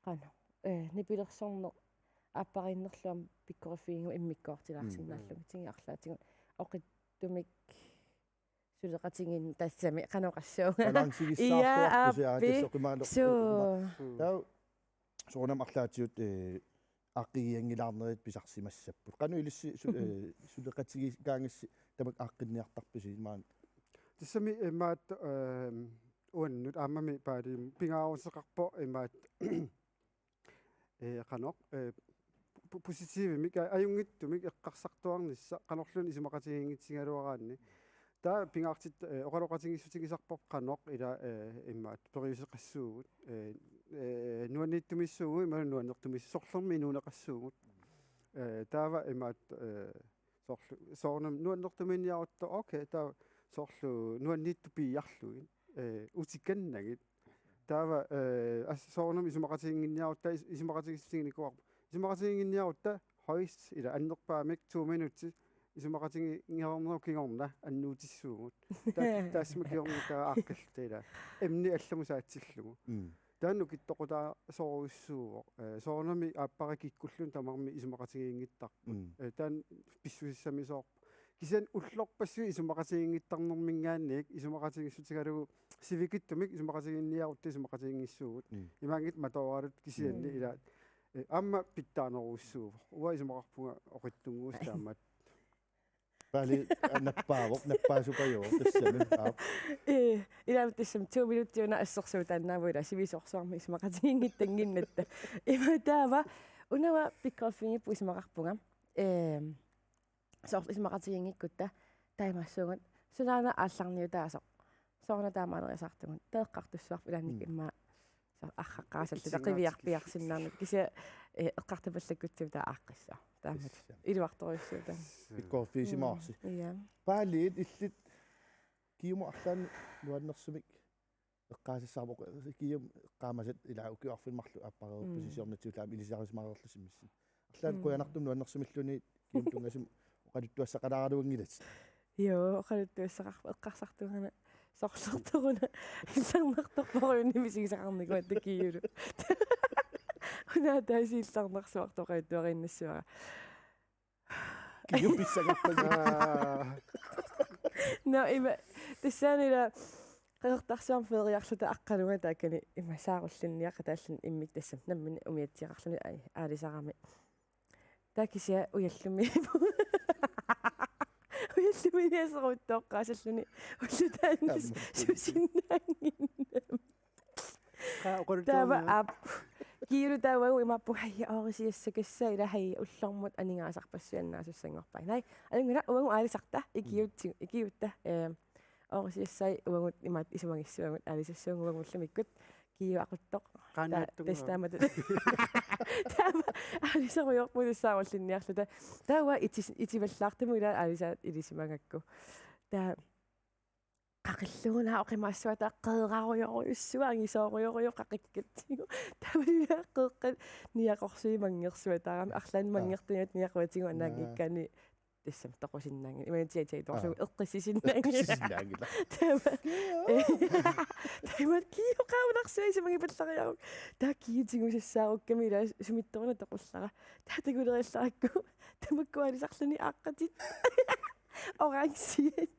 Qanoq, eh, nipilersorneq aappariinnerlu aamma pikkoriffigiga immikkoortilaarsinnaallugit, mm, tigi arlaatigut oqittumik suleqatigiinneq tassami qanoq oqassaanga. Balancegissaarluarpusi. Ija, aappi. Aa, tassa oqimaalu-, suu. Taava soorunami arlaatigut, eh, aaqqigianngilaarnerit pisarsimassapput. Qanoq ilissi su-, eh, suleqatigiikkaangassi tamakku aaqqinniartarpisi imaat? Tassami imaat, ehm, uannut aammami Paalimmut pingaaruteqarpoq imaat, eh, qanoq, eh, po-, positivimik, a-, ajunngitsumik eqqarsartuarnissaq, qanorluunniit isumaqatigiinngitsigigaluaraanni. Taava pingaartittoq, eh, oqaloqatigiissutigisarparput qanoq ila, eh, imaat periuseqassuugut, eh, eh, nuanniittumiissuugut imaluunniit nuannertumiis-, sorlermi inuuneqassuugut. Eh, taava imaat, eh, soorlu, soorunami nuannertumiinniarutta, okay, taava soorlu nuanniittut piiarlugit, eh, utikannagit. Taava, eh, as-, soorunami isumaqatiginnginniarutta, is-, isumaqatigiissutiginikuuarput. Isumaqatiginnginniarutta højst, ila annerpaamik to minutsit, isumaqatigiinnerup kingorna annuutissuugut. Taa-, taassuma kingorna aaqqilluta ila. Emni allamut saatsillugu. Mm. Taanna nukittoqutaasorujussuuvoq. Eh, soorunami aappara kikkulluunniit tamarmik isumaqatigiinngittarput. Mm. Eh, taanna pissusissamisoorpoq. Kisianni ullorpassuit isumaqatigiinngittarnermiingaanniit isumaqatigiissutigalugu sivikitsumik isumaqatigiinniarutta isumaqatigiinngissuugut. Mm. Imaanngitsoq matooraluttoq kisianni. Mm. Ila, eh, aamma pitsaanerujussuuvoq. Uanga isumaqarpunga oqitsunnguusoq taamaat. Paali, nappaavoq, nappaasupajuvoq, tassami. Aap. Eh, ila tassami to minutsit una assersuutaannaavoq ila sivisoorsuarmik isumaqatigiinngitsunnginnatta. Ima taava, una uanga pikkoriffigipput isumaqarpunga. Eh, soorlu isumaqatigiinngikkutta, taamaassuunga, sunaana aallarniutaasoq. Sooruna taamaaliortarpugut. Taava eqqartussavarput ilaannikkut. Mm. Immaqa soorlu arraqqaasalluta. Itsingaartik. Qiviarpiarsinnaanngilaq. Kisianni, eh, eqqartupallakkutsigit taava aaqqissaaq. Taamaat. Tassami. Iluartorujussuuvoq taanna. Pikkoriffigisimavasi. Mm, ja. Paaliit illit Kiumut arlaannik nuannersumik eqqaasassaavoq, Kiumut eqqaamasat ila ukiut arfineq-marluk aappareerpasi. Mm. Siornatigut aamma ilisarisimareerlusi missinni. Arlaannik. Mm. Qujanartumik nuannersumilluunniit Kiumut tunngasumik oqaluttuassaqalaaraluanngilatit. Joo, oqaluttuassaqarpoq, eqqarsartunga una, sorlertoruna illarnartorpassuarnik misigisaqarnikuugatta Kiulu. Una taava illarnarsuartoqaattuariinnassavara. Kiu pissangattagut. Aa. Nå, ima, tassani ila Qeqertarsuarmi feeriarluta aqqaluga taakani ima saarullinniaqataalluni immikkut tassami nammineq umiatsiaqarluni, ai, aalisarami. Taava kisianni ujallumi. Ujallumi niaseruttooqqaasalluni. Ulloq taanna. Aamma. Susinnaannginnami. Qaa, oqaluttuarnera. Taava aap. Kiulu taava uagut imaappoq, haj, oorisiassakassaaq ila, haj, ullormut aningaasarpassuit annaasussanngorpai. Naa, ajunngilaq, uagut aalisarta, ikiuutsi-, ikiuutta, eh, oorisiassai uagut imaattoq isumagissavarput, aalisassavarput uagut ullumikkut, Kiu aquttoq. Qaannaattunga. Ta-, tassa taamatut. Taava aalisarujoorpugut saarullinniarluta. Taava iti-, itivallaartumik ila aalisaat ilisimagakku. Taava qaqillugu una oqimaassuata qeerarujorujussuaq, angisoorujorujussuaq qaqikkatsigu. Taava ila qeeqqat niaqorsuit manngersuataarami, arlaannik. Aa. Manngertuniat niaqorsuatigut. Naa. Anaanngikkaanni tassami toqusinnaanngilaq. Imaattoq tia-, tia-, torsugu. Aa. Eqqissisinnaanngilaq. Eqqissisinnaanngilaq. Taava. Taava Kiu qaunarsuaq isumagipallariaruk. Taava Kiu tigusassaarukkamik ila sumittoruna toqullara. Taava takuleriallarakku. Tamakku aalisarluni aaqqatit. Orange.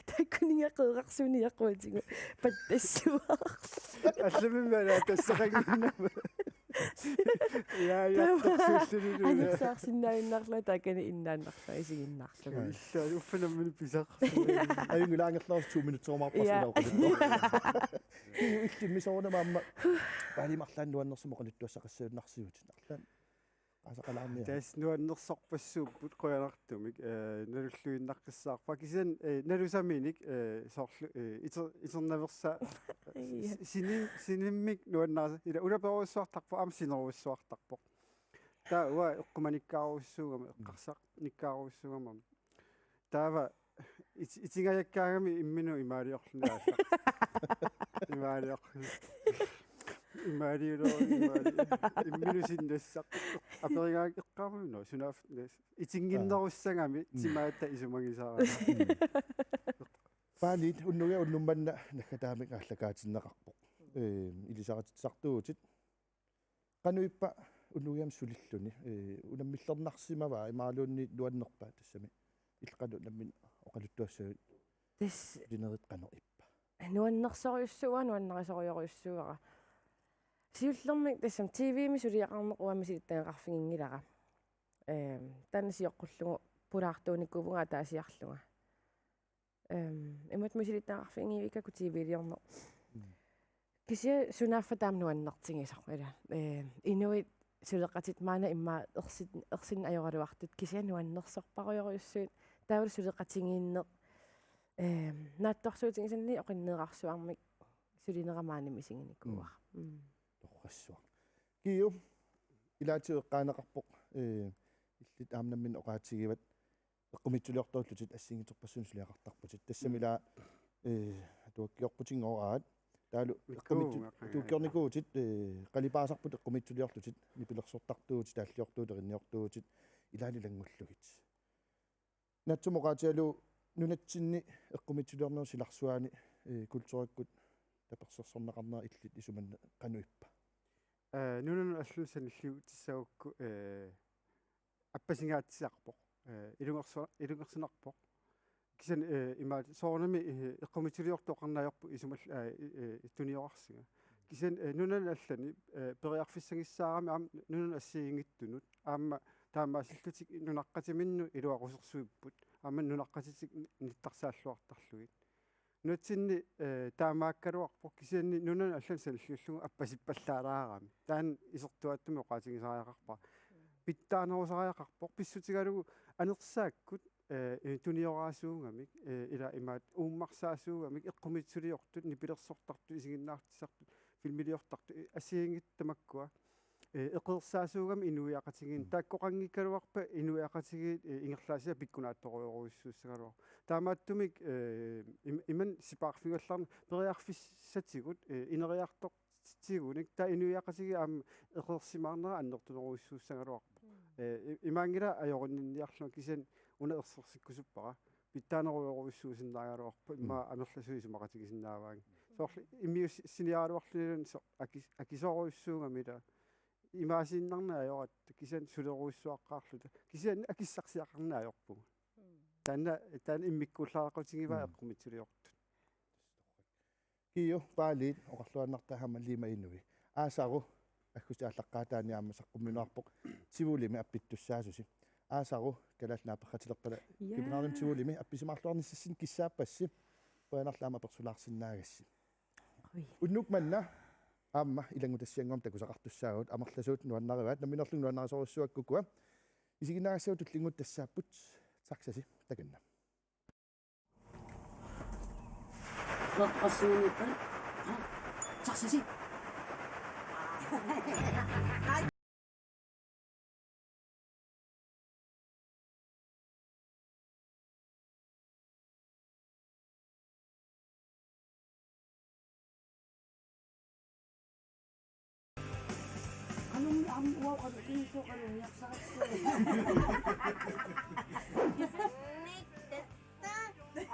Taakkunannga qeerarsuit niaqorsuatigut pattassuarlugit. Allamimmi ila tassaqannginnama. Ja, ja, taava tassuulluni. Anersaarsinnaajunnaarlunga taakani innaannarlunga isiginnaarlunga. Illa, uffa nammineq pisaq. Ajunngilaq, angerlarsi to minutsit oqarpassuit. Ja. Ilaa oqaluttuaq. Illimmi soorunami aamma Paalimut arlaannik nuannersumik oqaluttuassaqassagunarsiutit. Arlaannik. Aasaqalaarniaruk. Tassa nuannersorpassuupput qujanartumik, eh, nalulluinnaqqissaarpara. Kisianni, eh, nalusaminik, eh, soorlu, eh, iter-, iternaveersaat, ja, si-, sini-, sinimmik nuannaasa-, ila ulaperujussuartarpoq, aamma sinerujussuartarpoq. Taava uanga eqqumanikkaarujussuugama, eqqarsarnikkaarujussuugama. Taava it-, itingajakkaangami imminut imaaliorluni aallaq. Imaaliorluni. Imaaliuloruni imaali-, imminut sinnassaq. Aperigaanni eqqaamavunga, sunaaffa nas-. Itinnginnerussagami. Mm. Timaata isumagisara. Mm. Paaliit, unnugu unnuk manna naggataamik aallakaatinneqarpoq. Eh, ilisarititsisartuutit. Qanoq ippa unnugu aamma sulilluni, eh, unammillernarsimava imaluunniit nuannerpa tassami illit qanoq nammineq oqaluttuassagit? Tassa sulinerit qanoq ippa? Nuannersorujussuuara, nuannarisorujorujussuuara. Siullermik tassami T V-mi suliaqarneq uanga misilittagaqarfiginngilara. Ehm, taanna sioqqullugu pulaartuunikuuvunga ataasiarlunga. Ehm, imatut misilittagaqarfiginngivikkakku T V-liorneq. Mm. Kisianni sunaaffa taama nuannertigisoq, ila. Ehm, inuit suleqatit maanna immaqa ersin-, ersinneq ajoraluartut kisianni nuannersorparujorujussuit. Taavalu suleqatigiinneq, ehm, naatsorsuutigisannili oqinnerarsuarmik sulinera maani misiginikuuara. Mm. Mm. Torrassuaq. Kiu, ilaatigut eqqaaneqarpoq, eh, illit aamma nammineq oqaatigivat eqqumiitsuliortuullutit assigiinngitsorpassuarnik suliaqartarputit. Tassami. Mm. Ila, eh, atuakkiorputinngooraat. Taavalu eqqumiitsu-, mikkuugaqqaanga, atuakkiornikuuvutit, eh, qalipaasarput eqqumiitsuliorlutit, nipilersortartuuvutit, taalliortuuvutit, erinniortuuvutit, ilaalu ilanngullugit. Naatsumik oqaatigalugu nunatsinni eqqumiitsuliornerup silarsuani, ee, kulturikkut tapersersorneqarnera illit isumanna qanoq ippa? Ee, nunanut allanut sanilliutissagukku, ee, appasingaatsiarpoq. Ee, ilungersu-, ilungersunarpoq. Kisianni, ee, imaat soorunami, ee, eqqumiitsuliortut oqarneq ajorput isumal-, ee, ee, tuniorarsinga. Kisianni, ee, nunanut allanut, ee, periarfissagissaarami aamma nunanut assigiinngitsunut. Aamma taamaasillutik nunaqqatiminnut iluaqusersuipput. Aamma nunaqqatitik nittarsaalluartarlugit. Nunatsinni, ee, taamaakkaluarpoq kisianni nunanut allanut sanilliullugu appasippallaalaarami. Taanna isertuaatsumik oqaatigisariaqarpara. Pitsaanerusariaqarpoq pissutigalugu anersaakkut, ee, tunioraasuugamik, ee, ila imaat uummarsaasuugamik, eqqumiitsuliortut, nipilersortartut, isiginnaartitsisartut, filmiliortartut, ee, assigiinngitsut tamakkua, ee, eqeersaasuugamik inuiaqatigiinni. Mm. Taakkoqanngikkaluarpat inuiaqatigiit, ee, ingerlaasiaq pikkunaatsorujorujussuussagaluarpoq. Taamaattumik, ee, im-, imannak sipaarfigallarneq periarfissatigut, ee, ineriartortigunik taava inuiaqatigiit aamma eqeersimaarnerat annertunerujussuussagaluarpoq. Mm. Ee, i-, imaanngilaq ajorinninniarlunga kisianni una ersersikkusuppara. Pitsaanerujorujussuusinnaagaluarpoq immaqa, mm, amerlasuut isumaqatigisinnaavaanngillat. Mm. Soorlu immiussiniaraluarlunilu so-, aki-, akisoorujussuugami ila. Imaasiinnarneq ajoratta kisianni sulerujussuaqqaarluta. Kisianni akissarsiaqarneq ajorpugut. Mm. Taanna, taanna immikkuullaaqqutigivaa, mm, eqqumiitsuliortut. Kiiu, Paaliit oqarluinnartarami aamma Lima Inui. Aasaru, aggustip aallaqqaataani aamma saqqummiunneqarpoq Tivolimi appittussaasusi. Aasaru, kalaallit naapeqatilerpata. Jaa. Københavnimi Tivolimi appisimaarluarnissassinnik kissaappassi. Qujanarlu aamma apersulaarsinnaagassi. Ui. Unnuk manna aamma ilanngutassiannguamik takusaqartussaagut, amerlasuut nuannarivaat, nammineerlunga nuannarisorujussuakka ukua. Isiginnaagassat tullinnguuttut tassaapput Taxasi, takanna. Taxasi. Qanummi aamma uanga qanoq kiiso qanoq niarsarassuu.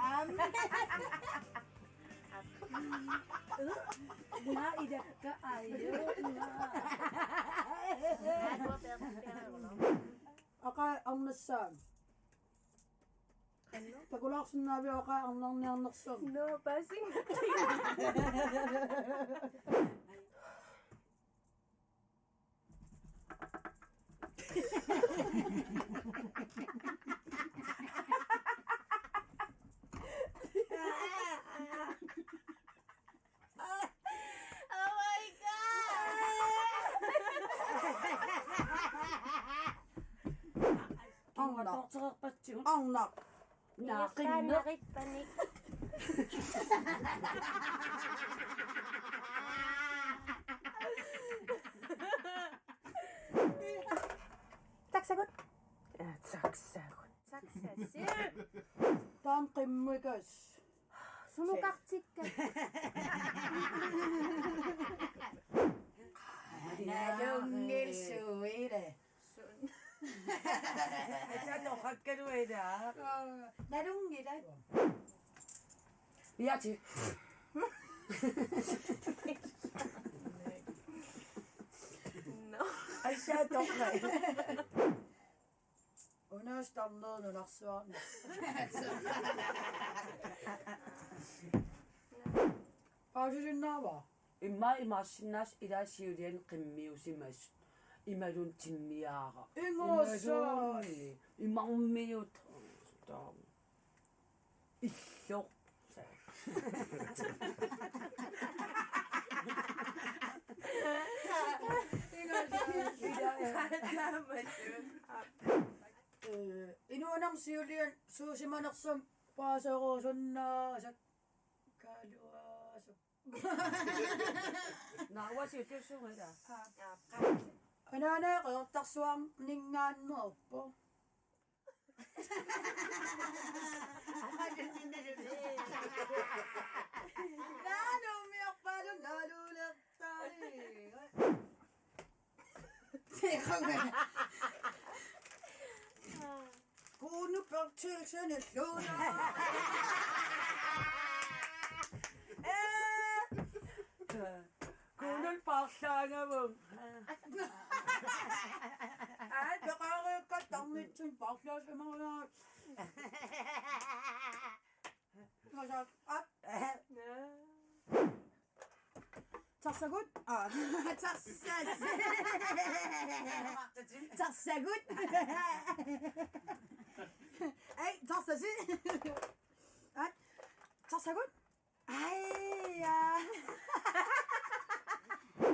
Aamma. Naa idakka ajo. Aqagu arnassaaq. Takulaarsinnaaviuk aqagu arnarniarnersoq? No, passing. Oh my God! Arnaq. Arnaq. Naaqinneq. Naaqinneq. Taksagut. Aa, taksagut. Taama qimmikas. Sumukartikka. Nalunngilsuile. Sun. Asa toqakkaluila. Aa, nalunngilaq. Iati. No. Asa toqai. Unaas tarneq nunarsuarmi. Paasisinnaava? Immaqa imaassinnaavoq ilaa siuliani qimmiusimasut. Imaluunniit timmiaaraq. Ingossa. Imaluunniit. Imarmiut. Taava. Illoq. Ee, inuunermi siuliani suusimanersoq paaserusunnaasakkaluasoq. Naavasi utusunngilara. Anaana qeqertarsuarninngaanneerpoq. Naanummiorpaalunnalulertari. Kuunu Tilsinilluuna. Ee, kuulul paarlaangavunga. Aa, peqareerikka tarnitsin paarlaassimariaruk. Masat at. Tarsagut. Aa, tarsas. Tarsagut. Ai, tarsasi. Ai, tarsagut. Ai, ja.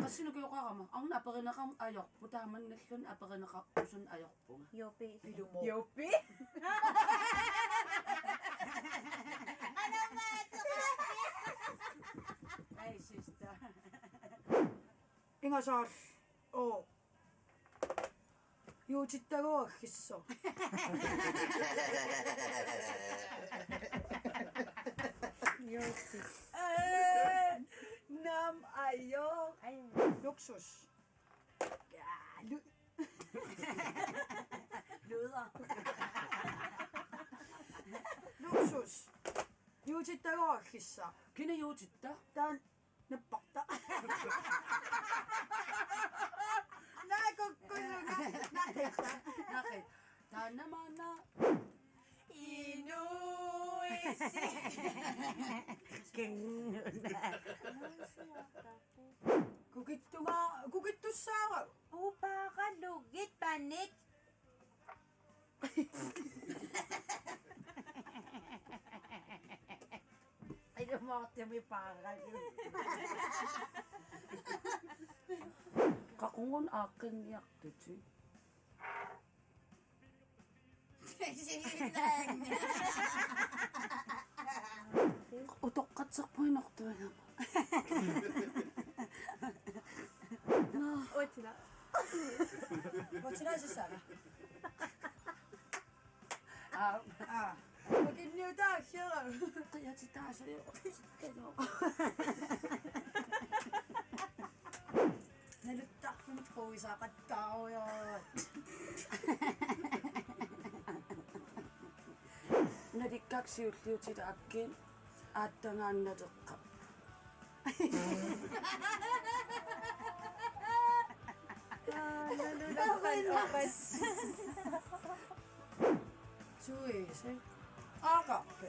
Qassinik ukioqarama? Arnaq aperineqarneq ajorput, taamannalluni aperineqarpusunneq ajorpunga. Jopi. Pilumo. Jopi. Ai, sister. Ingasaarlu. Oo. Juutittagu aggissoq. Juutit. Ee, nam ajo. Ai. Luksus. Ja, lu-, luder. Luksus. Juutittagu aggissoq. Kina juutitta? Taanna napparta. Naakukkulunga. Naqi. Naqi. Taanna maanna. Inuisi. Kennuna. Kukittunga, kukittussaara. Upaaralugit panik. Ilumoortumi paaralugit. Qaqugu aaqqinniartutit? Utoqqatserpunga inortuagama. Uatila. Uatila sisara. Aa. Aa. Ukinniutaasiara. Qiatitaasajo. Naluttarfimmi quisaqattaarujoorput. Nalikkak siulliutit aakkit aattagaannaleqqap. Suise. Aaqarpi.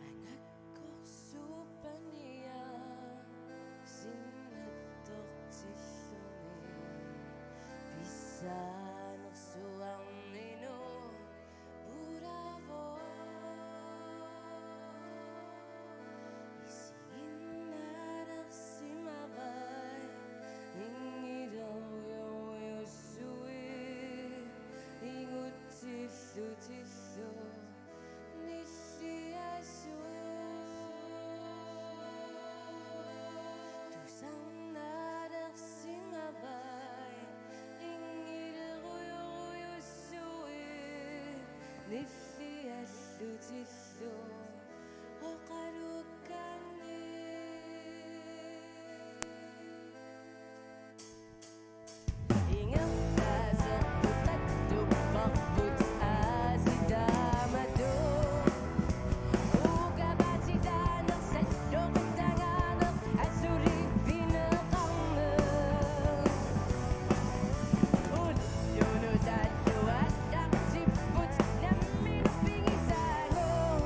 Angakkorsuuppaniaq sinnattortilluni pissaanersuarminut. Puravo isiginnaarsimavai, inngilerujorujussuit, ingutsillutillu nilliassuit. Tusarnaalersimavai, inngilerujorujussuit, nilliallutillu oqalukkannik. Ingerlaaserput qattupparput aasiit taamatut. Uukapatitaaneq salloqtagaaneq asuli pineqarneq. Ullunut alluallartipput nammineq pigisaagut.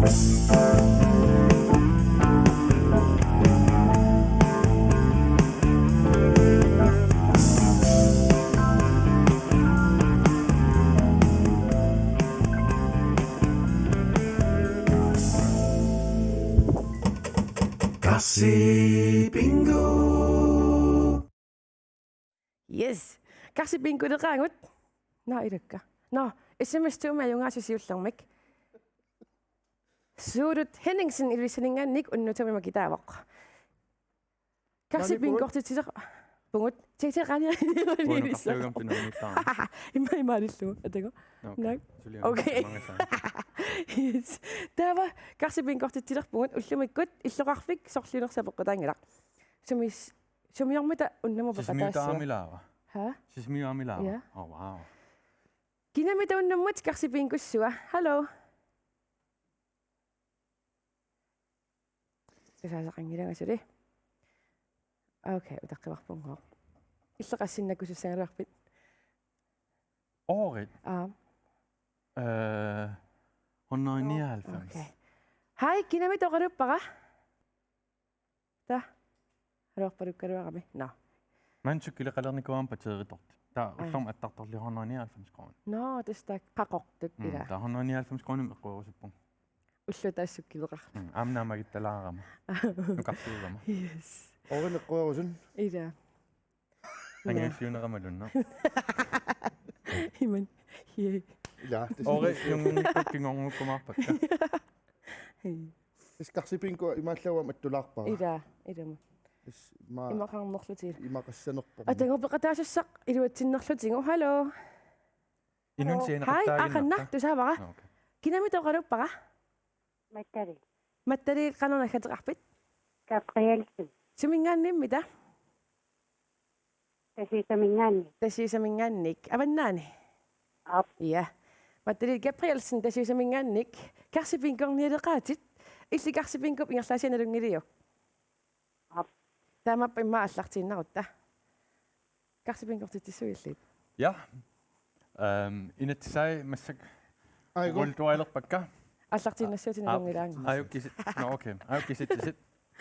Karsi Bingo. Yes. Karsi Bingoleqaagut. Nå, ilakka. Nå, S M S to-mi ajugaasut siullermik. Suulut Henningsen Ilulissaninngaanniit unnutamik makitaavoq. Karsi Bingo-rtitsilerpugut. Titi Rani. Uunukkartuugam tunniuttaarama. Imma imaalillugu. Atagu. Nå, okay. Nak. Suli. Okay. Yes. Taava Karsi Bingo-rtitsilerpugut ullumikkut illoqarfik sorliunersoq apeqqutaanngilaq. Sumis-, sumiormita unnummut peqataassava? Sisimiutaamilaava? Ha? Sisimiutaamilaava? Ja. Oh, wow. Kinamita unnummut Karsi Bingossua. Hallo. Tasaasaqanngilanga suli. Okay, utaqqivarpunngooq. Illit qassinnakkusussagaluarpit? Året? Aa. Øh, hundrede nioghalvfems. Okay. Hej, kinamita oqaluuppara? Taa. Aluarpalukkaluarami. Nå. Maanna cykelit qalereernikuuara batteritortut. Taa. Aa. Ullormut attartorli hundrede nioghalvfems kroner. Nå, tassa taakku qaqortut. Mm, ilaa. Taa hundrede nioghalvfems kroner eqquerusuppunga. Ulloq taassukkiliqar. Mm, aamma naammagittalaarama. Nukarsiugama. Yes. Oorineqquerusun. Ilaa. Angajulliunerama lunna. Iman. Yay. Ilaa. Oori nunnginnikkut kingornukkumaarpakka. Hey. Tassa Karsi Bingo imaallaat attulaarpara. Ilaa, ilumut. Tassa ma-, imaqarnerlutigit. Imaqassanerpoq. Atagu peqataasussaq iluatsinnerlutigu. Hallo. Inun. Hej, sianeqattaaginnarta. Aqanna, tusaavara. Nå, okay. Kinamita oqaluuppara? Mattali. Mattali, qanoq naggateqarpit? Gabrielsen. Suminngaanniimmita? Tasiusaminngaanniit. Tasiusaminngaanniit. Avannaani? Aap. Ja. Mattali Gabrielsen Tasiusaminngaanniit. Karsi Bingo-rnialeqaatit. Illit Karsi Bingo ingerlaassinnaanngiliuk? Aap. Taamaappoq immaqa aallartiinnarutta. Karsi Bingo-rtitsissuit illit? Ja. Øhm, inatsisai massakkut. Aigu. Rulletualerpakka. Aallartiinnassuutit. Aa, nalunngilaannguit. Aaju kisi-, nå, okay. Aaju kisitsisit.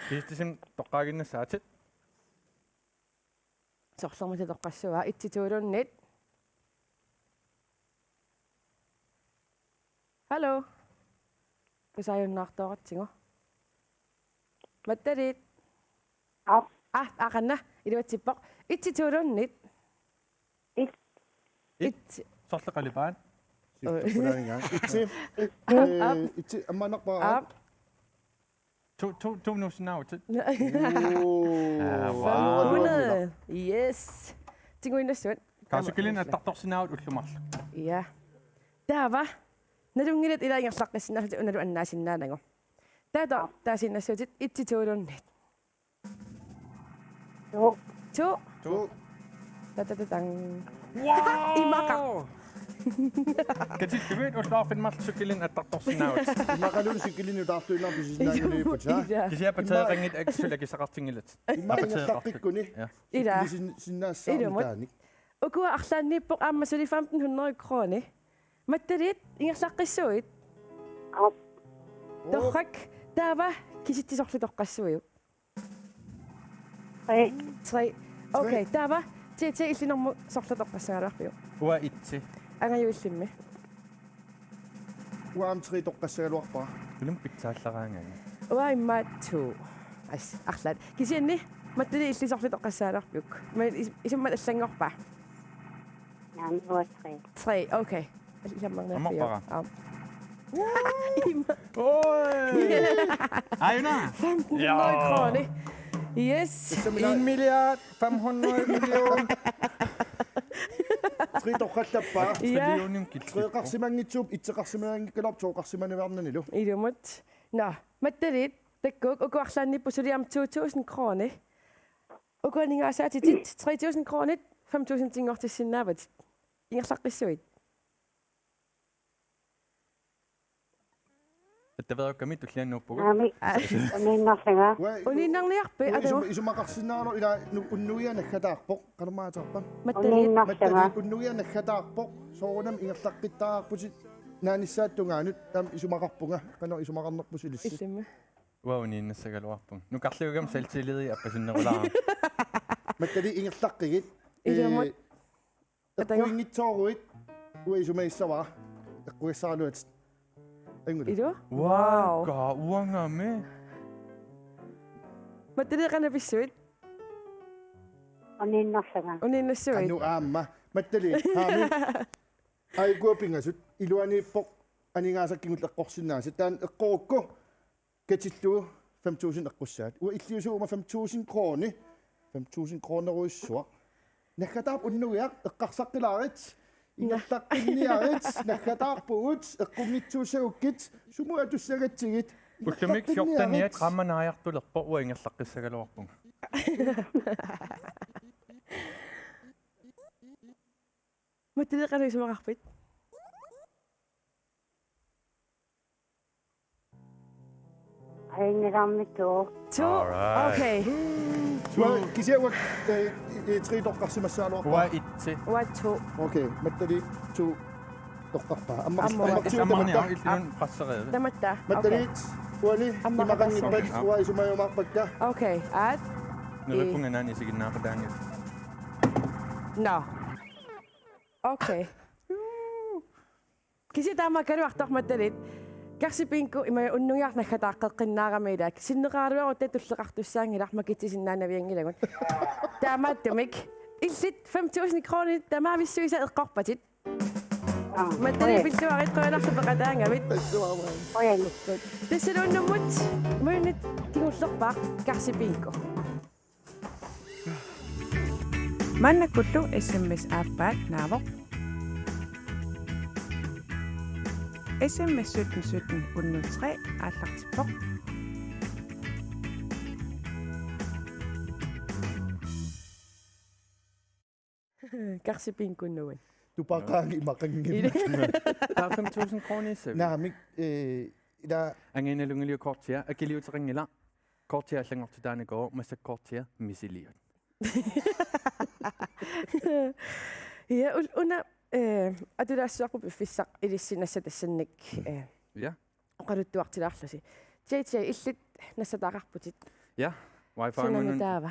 Kisitsisit toqqaaginnassaatit. Sorlermita toqqassuaa, et-i to-luunniit. Hallo. Tusaajunnaartooratsigu. Mattaliit. Aap. Aa, aqanna, iluatsippoq. Et-i to-luunniit. Et. Et. Et. Sorleq qalipaat? Siullerpulaaninnga. Et-i. Aap, aap. Eh, et-i ammaannarpara. Aap. To, to, to nuussinnaavutit. Ooh. Aa, wow. Hundrede. Yes. Tiguinnassuat. Karsi, cykelit attartorsinnaavutit ullut marluk. Ja. Taava. Nalunngilat ilaa ingerlaqqissinnaassatit unalu annaasinnaanagu. Taava taasiinnassuutit et-i to-luunniit. To. To. To. Ta, ta, ta, tang. Wow! Imaqaq. Katittuit ulloqarfinni marluk cykelit attartorsinnaavutit. Imaqaluunniit cykelinut taartuinnarput sisinnaanngiliipput, ha? Ilaa. Kisianni batteriiqanngitsut akissuleqisaqartinngilatit. Immaqa ingerlaqqikkuni. Ja. Ilaa. Cykelit sin-, sinnaassaarnitaanik. Ilumut. Ukua arlaanniippoq aamma suli femten hundrede kroner. Mattaliit ingerlaqqissuit? Aap. Torrak, taava kisitsisorlu toqqassuiuk? Tre. Tre. Okay, tre. Taava T T illit normu sorleq toqqassagaluarpiuk? Uanga et-i. Angaju illimmi? Uanga aamma tre toqqassagaluarpara. Ilumut pitsaallaraangaanga. Uanga immaqa to. As, arlaat. Kisianni Mattaliit illit sorleq toqqassagaluarpiuk? Ma is-, isummat allanngorpa? Naamik, uanga tre. Tre, okay. Illammarniarpiuk. Ammarpara. Aap. Ima. Oi! Aajuna? Femten hundrede kroner. Yes. Tassa minaa- En milliard fem hundrede million. Tre toqqallappara. Ja. Trillionim killipput. Treqarsimanngitsuupput, etseqarsimanngikkaluarpoq toqarsimaniarnilu. Ilumut. Nå, Mattaliit, takkuk, uku arlaanniipput suli aamma to tusind kroner. Uku aningaasaatit tre tusind kronit fem tusindinngortissinnaavatit. Ingerlaqqissuit? Attaveerukkami tulliani nuuppugut. Naamik. Aa. Uniinnarlanga. Uai, uniinnarniarpit, uai, isum-, atagu? Isumaqarsinnaavoq ilaa nu-, unnugia naggataarpoq. Qanormaataarpa? Mattaliit. Uniinnarlanga. Mattaliit unnugia naggataarpoq. Soorunami ingerlaqqittaarputit. naanissaata tungaanut taama isumaqarpunga, qanoq isumaqarnerpusi ilissi. Illimmi. Uanga uniinnassagaluarpunga. Nukarliugama selvtillidi appasinnerulaarami. Mattali ingerlaqqigit. Ilumut. Ee, Atagu. Eqquinngitsooruit uanga isumagissavara. Eqqugassaraluatit. Angula. Ilua? Wow. Wow. Ka uangami. Mattali qanoq pissuit? Uniinnassanga. Uniinnassuit? Qanoq aamma. Mattali, haami. Aajukua pingasut. Iluaniippoq aningaasat kingulleq eqqorsinnaasat. Taanna eqqorukku katillugu fem tusind eqqussaat. Uanga illiusuuguma fem tusind kroner. Fem tusind kronerujussuaq. Naggataarput unnugiaq, eqqarsaqqilaarit. Ingerlaqqinniarit, naggataarpugut, eqqunngitsuussagukkit, sumut atussagatsigit. Ullumi fjorteniat qaammat naajartulerpoq, uanga ingerlaqqissagaluarpunga. Mattali qanoq isumaqarpit? Aingeraammi to. To? All right. Okay. Uanga kisianni uanga, eh, eh, tre toqqarsimassagaluarpara. Uanga et. Uanga to. Okay, Mattali to toqqarpaa. Amma Amma. Amma. Ammarniaruk illuun qassereerluni. Tamatta. Mattali, okay. Uani, amma imaqanngippat, qassereerluni. Uanga isumajumaarpakka. Okay, aat. Neriuppunga naani isiginnaaqataanngilaq. Nå. Okay. Kisianni taamaakkaluartoq Mattali. Karsi Bingo ima unnugiaq naggataaqqeqqinnaarami ilaat. Sinneqaraluarutta tulleqartussaanngilaq makitsisinnaanavianngilagut. Taamaattumik. Illit fem tusind kroner tamaavissuisa eqqorpatit. Aa, Mattali, qujan. Pilluarit, qujanarlu peqataagavit. Qujan. Tassalu unnummut, imaluunniit kingullerpaaq Karsi Bingo. Maannakkullu S M S aappaat naavoq. S M S sytten sytten hundrede og tre aallartippoq. Karsi Bingo nuan. Tupaqaanga imaqanngimmat. Taava fem tusind kroner issavi. Naamik, eh, ila. Angiinalunngiliuk kortia, akiliuteqanngilaq. Kortia allanngortitaanikuuvoq, massakkut kortia misiliut. Ja, ul-, una, eh, atulaassuarput piffissaq ilissi nassataq tassannik, eh, ja, oqaluttuartilaarlusi. J J, illit nassataaqarputit? Ja, wifi-munun. Sunami taava?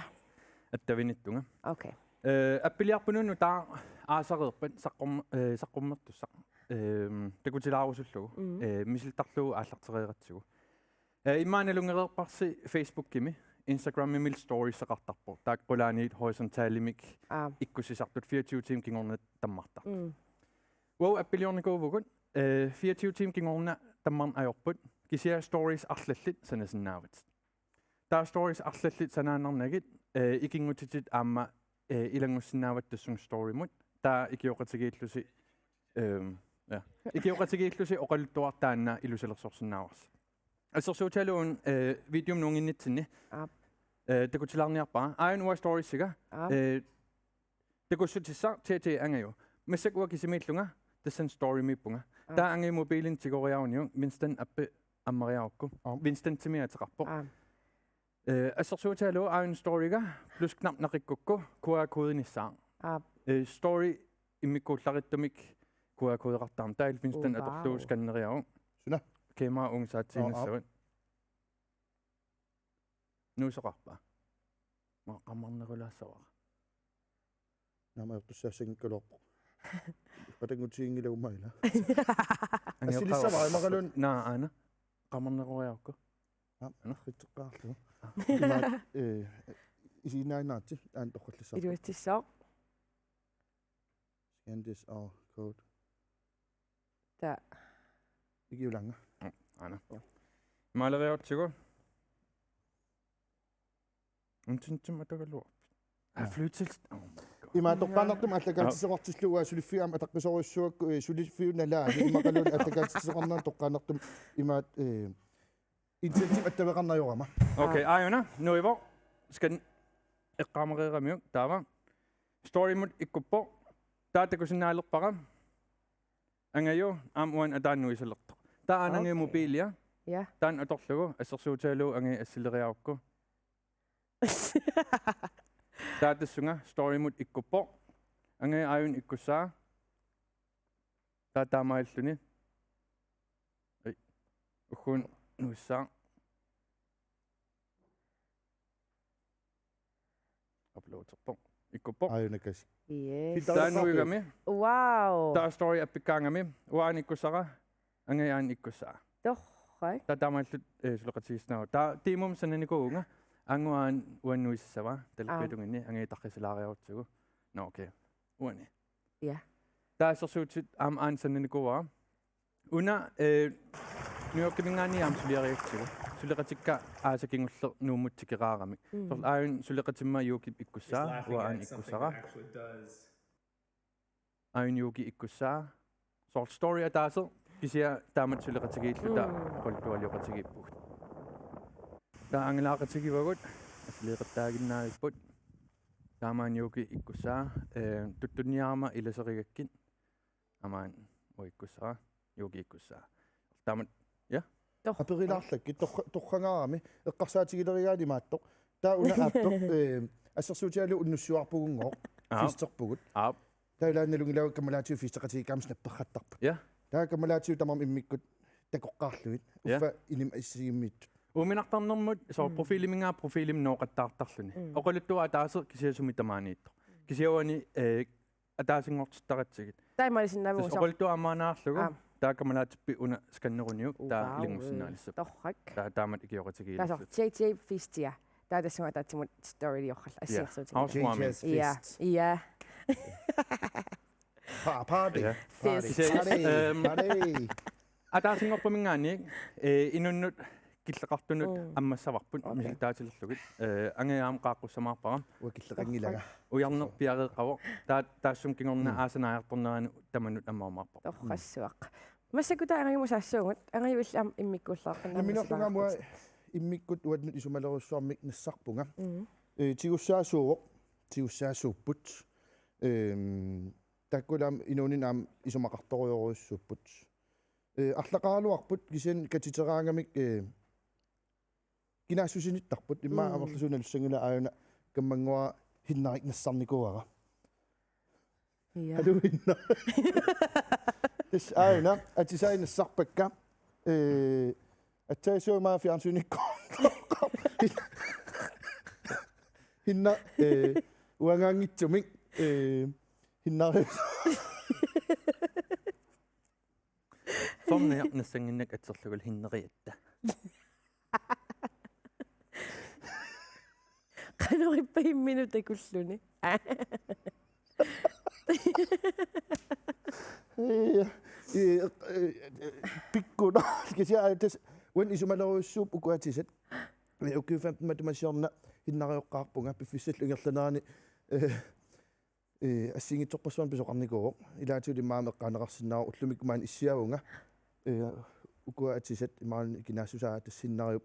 Attavinittunga. Okay. Eh, appiliarpunut nutaaq aasareerpat saqqum-, eh, saqqummertussaq. Ehm, takutilaarusullugu. Mm. Eh, misilittaarlugu aallartereeratsigu. Eh, immaqa nalunngereerparsi Facebookimi, Instagramimi stories-eqartarpoq. Taakku qulaaniit horisontalimik. Aa. Ikkussisartut fireogtyve timer kingorna tammartartut. Mm. Uagut appiliornikuuvugut, eh, fireogtyve timer kingorna tammarneq ajorput. Kisianni stories arlallit sanasinnaavatit. Taava stories arlallit sanaannarnagit, eh, ikinngutitit aamma, eh, ilanngussinnaavat tassunga storymut. Taava ikioqatigiillusi, ehm, ja. Ikioqatigiillusi oqaluttuartaanna ilusilersorsinnaavarsi. Assersuutigalugu, eh, videomi nuunginnitsinni. Aap. Eh, takutilaarniarpara. Aajuna uanga storiesiga. Aap. Eh, takussutissaq T T Angaju. Massakkut uanga kisimiillunga tassani storymiippunga. Aap. Taava Angaju mobiilini tigoriaruniuk Winston appi ammariarukku. Aap. Winston timi ateqarpoq. Aap. Eh, assersuutigalugu aajuna storiega plusknap naqikkukku Q R-kodenissaaq. Aap. Eh, story immikkuullarittumik Q R-kodeqartarami. Taava Winston, oh, wow, atorlugu scanneriaruk. Suna? Kamera uunga saatsiinnassavut. Aap, aap. Nuusoqarpa? Maa qamarnerulaassavara. Naamik ajortussaassanngikkaluarpoq. Qatanngutiginngilagut maila. Assilissavarsi imaqaluunniit. Naa, aana. Qamarneroriarukku. Aa, aana. Ritseqqaarlugu. Imaat, eh, isiginnaannaatsi, aana torrallassaarpoq. Iluatsissaaq. Scan this R code. Taava. Ikiulaanga. Mm, aana. Maaleriarutsigu. Internetsimut atagaluarpit. Aa, ja, flytest. Oh my God. Ima toqqaannartumik aallakaatitsisoqartillugu suliffiit aamma ataqqisorujussuakka, eh, suliffiup nalaani imaqaluunniit aallakaatitsisoqarnera toqqaannartumik imaat, eh, internetsimut attaveqarneq ajorama. Okay, aa, aajuna, nuivoq, scan eqqaamareeramiuk, taava. Storymut ikkuppoq, taava takusinnaalerpara. Angaju, aamma uani ataani nuisalertoq. Taava aana Angaju, okay, mobiilia. Ja. Taanna atorlugu, assersuutigalugu Angaju assileriarukku. Taava tassunga, storymut ikkuppoq. Angaju aajuna ikkussaa. Taava taamaalilluni. Kun nuissaaq. Uploaderpoq. Ikkuppoq. Aajuna kasi. Yes. Taanna nuigami. Wow. Taava story appikkaangami. Uanga aana ikkussara. Angajap aana ikkussaa. Torrak. Taava taamaalilluta, eh, suleqatigiissinnaavara. Taava tiimum sananikuuvunga. Angajap aana uannut nuissavara. Talippiatunginni angajap tarrisilaariarutsigu. Nå, okay. Uani. Ja. Taava assersuutitut aamma aana sananikuuara. Una, eh, New Yorkiminngaanniit aamma suliarigatsigu. Suleqatikka aasap kingulleq Nuummut tikeraarami. Mm. Soorlu aajuna suleqatimma Yuukip ikkussaa, He's laughing uanga aana at something ikkussara. That actually does. Aajuna Yuukip ikkussaa. Soorlu story ataaseq kisianni taamatut suleqatigiilluta Mm. oqaluttualioqatigiippugut. Taava angalaaqatigivagut, assiliiqattaaginnaavipput. Taava aamma Yuukip ikkussaa, eh, tuttunniarama ilaserigakkit. Aamma uanga ikkussara, Yuukip ikkussaa. Taamatut, ja? Torrak. Aperilaarlakkit torra-, torragaarami eqqarsaatigilerigaanni imaattoq. Taava una aappoq, eh, assersuutigalugu unnussiuarpugunngooq, Aap. Festerpugut. Aap. Taava ilaanni nalunngilara kammalaatigut Festeqatigiikkaangamik snapperrattarput. Ja. Taava kammalaatigut tamarmik immikkut takoqqaarlugit. Ja. Uffa inima assigiinngitsut. Uuminartarnermut, soorlu Mm. profiilimingaanniit profiilimut nooqattaartarluni. Mm. Oqaluttuaq ataaseq kisianni sumi tamaaniittoq. Kisianni uani, eh, ataasinngortittaratsigit. Taamaalisinnaavugut Tassa soorlu. oqaluttuaq ammaannaarlugu, Aap. taava kammalaatippit una scanneruniuk, taava Wow. Ilanngussinnaalissappat. Torrak. Taava taamatut ikioratigiilluta. Taava soorlu J J Fest, ja. Taava tassunga ataatsimut storyliorralla Ja. assigiinngitsuutigit. Housewarming. J J's Ja. Fest. Ja. Pa-, party. Ja. Fest. Party. Party. Øhm, Party. Ataasinngorpuminngaanniit, eh, inunnut killeqartunut Mm. ammassavarput, Okay. misilittaatilerlugit. Eh, angajap aamma qaaqqussamaarpara. Uanga killeqanngilanga. Ujarneq piareeqqavoq. Taava taassuma kingorna Mm. aasaq naajartornerani tamanut ammarumaarparput. Torrassuaq. Massakkut taava angajumut saassuugut. Angajulli aamma immikkuullaarput. Nammineerlunga aamma uanga immikkut uannut isumalerujussuarmik nassarpunga. Mm. Eh, tigussaasuuvoq. Tigussaasuupput. Ehm, taakkulu aamma inuuninni aamma isumaqartorujorujussuupput. Eh, arlaqaraluarput kisianni katiteraangamik, eh, kinaassusinittarput. Immaqa Mm. amerlasuut nalussanngilaat aajuna kammannguara Hinnarik nassarnikuuara. Ja. Haluu Hinnarik. Tassa aajuna atisai nassarpakka. Eh, aatsaat suuma fjernsynikkoortoq. Hinna, eh, uangaanngitsumik, eh, Hinnari. Soorlu nassannginnakku atserlugulu Hinneriatta. Qanoq ippa imminut takulluni. Ja, ja, eh, eh, pikkuna. Kisianni tassa uannut isumalerujussuupput uku atisat. Eh, ukiut femten matuma siorna Hinnarioqqaarpunga, piffissallu ingerlanerani, eh, eh, assigiinngitsorpassuarnik pisoqarnikuuvoq. Ilaatigut immaqa eqqaaneqarsinnaavoq, ullumikkut maani issiavunga. Eh, uku atisat imaluunniit kinaassusaa tassa Hinnariup,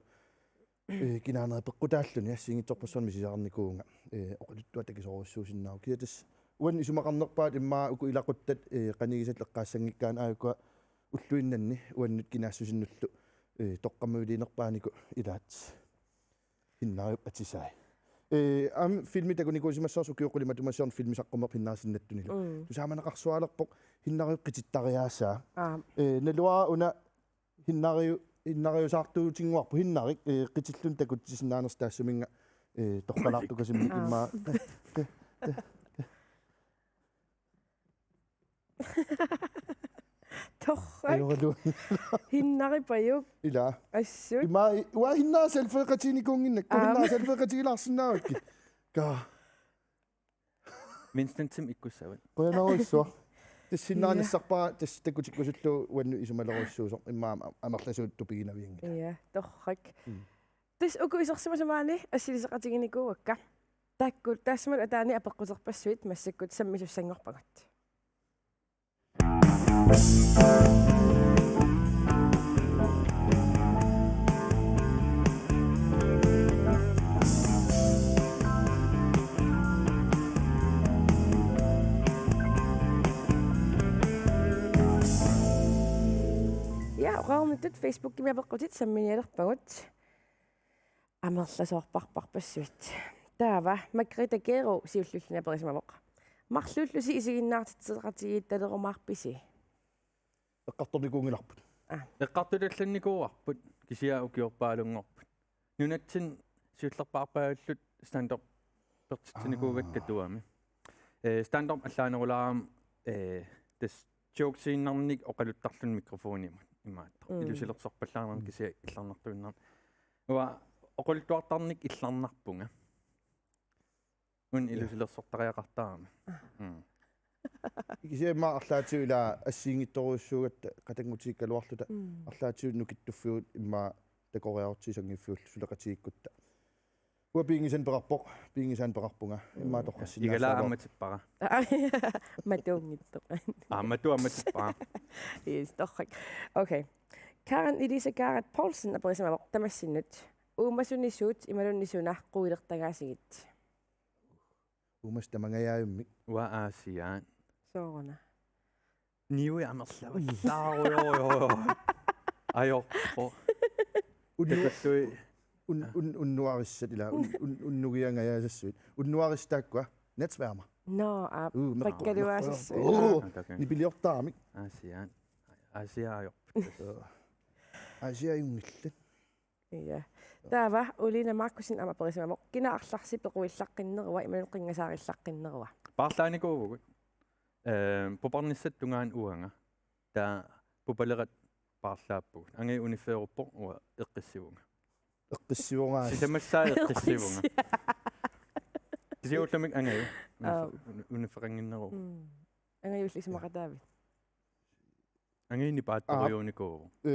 eh, kinaanera peqqutaalluni assigiinngitsorpassuarnik misisarnikuuvunga. Eh, oqaluttuaq takisoorujussuusinnaavoq. Kisianni tassa uannut isumaqarnerpaat immaqa uku ilaquttat, eh, qanigisatta eqqaassanngikkaanni, aajuku ulluinnanni uannut kinaassusinnullu, eh, toqqammaviliinerpaaniku ilaat Hinnariup atisai. Eh, aamma filmi takunikuusimassavarsi, ukioq qulit matuma siorna filmi saqqummerpoq Hinnari sinnattunilu. Mm. Tusaamaneqarsualerpoq Hinnariup qitittariaasaa. Aap. Eh, naluara una Hinnariu-, Hinnariusaartuutinnguarput Hinnarik, eh, qitilluni takutsisinnaanersoq, taassuminnga, eh, torralaartukasimmik Aap. immaqa. Torrak. Ajoralu. Hinnaripajuk. Ilaa. Assut. Immaqa i-, uanga Hinnari selfieqatiginikuunnginnakku, Aap. Hinnari selfieqatigilaarsinnaavakkit. Ka. Winston Tim ikkussavat. Qujanarujussuaq. Tassa Hinnari Ja. nassarpara, tassa takutikkusullugu uannut isumalerujussuusoq, immaqa am-, amerlasuut tupiginavianngillat. Ja, torrak. Mm. Tassa uku isersimasut maani assiliseqatiginikuuakka. Taakku, taassuma ataani apeqquterpassuit massakkut sammisussanngorpagut. Ja, oqarnittut Facebookimi apeqqutit samminialerpagut. Amerlasoorparparpassuit. Taava, Margrethe Gero siulliulluni aperisimavoq. Marluullusi isiginnaartitseqatigiittalerumaarpisi? Eqqartornikuunngilarput. Eqqartulallannikuuarput kisianni ukiorpaalunngorput. Nunatsinni siullerpaarpaalluta stand-up pertitsinikuugatta Aa. Katuami. Eh, stand-up allaanerulaarama, eh, tassa jokesiinnarnik oqaluttarluni mikrofonimut imaattoq. Mm. Ilusilersorpallaarnermik Mm. kisianni illarnartuinnarnik. Uanga oqaluttuartarnermik illarnarpunga. Una Ja. ilusilersortariaqartarami. Mm. Kisianni immaqa arlaatigut ila assigiinngitsorujussuugatta qatanngutigikkaluarluta Mm. arlaatigut nukittuffigut immaqa takoriarutsigit sangiiffiullu suleqatigiikkutta. Uanga pinngisannik peqarpoq, pinngisannik peqarpunga, immaqa Mm. torrassinnaassavarput. Igalaa ammatippara. Matuunngitsoq. Aa, matu ammatippara. Yes, torrak. Okay. Karen Elisa Garrett Poulsen aperisimavoq tamassinnut. Uumasuni suut imaluunniit suna quilertagaasigit? Uumasut tamangajavimmik. Uanga Aasiaat. Sooruna? Niui amerlavallaarujoo, joo, joo. Ajorpoq. Unnu-, Takuttui. un-, un-, unnuarissat ila, un-, un-, unnugiangajasassuit. Unnuarissat taakkua. Natsværmer. Nå, aa, Uh, maqqa-, pakkaluaasassuit. Maqqa-, oh, Aa, okay. Nipiliortaramik. Aasiaat. Aasiaat ajorpoq. Joo. Aasiaat ajunngillat. Ja. Taava Ulina Markussen aamma aperisimavoq: Kina arlarsi pequillaqqinnerua imaluunniit qinngasaarillaqqinnerua? Paarlaanikuuvugut. Ehm, puparnissatut tungaanut uanga. Taava pupalerat paarlaappugut. Angaju uniffeeruppoq, uanga eqqissivunga. Eqqissivunga. Sisamassaa eqqissivunga. Kisianni ullumikkut angaju. Aa. Unif-, uni-, uniffeqannginneruvoq. Mm. Angaju illit isumaqataavit? Angajuni paattorujuunikuuvoq. Aap. Eh,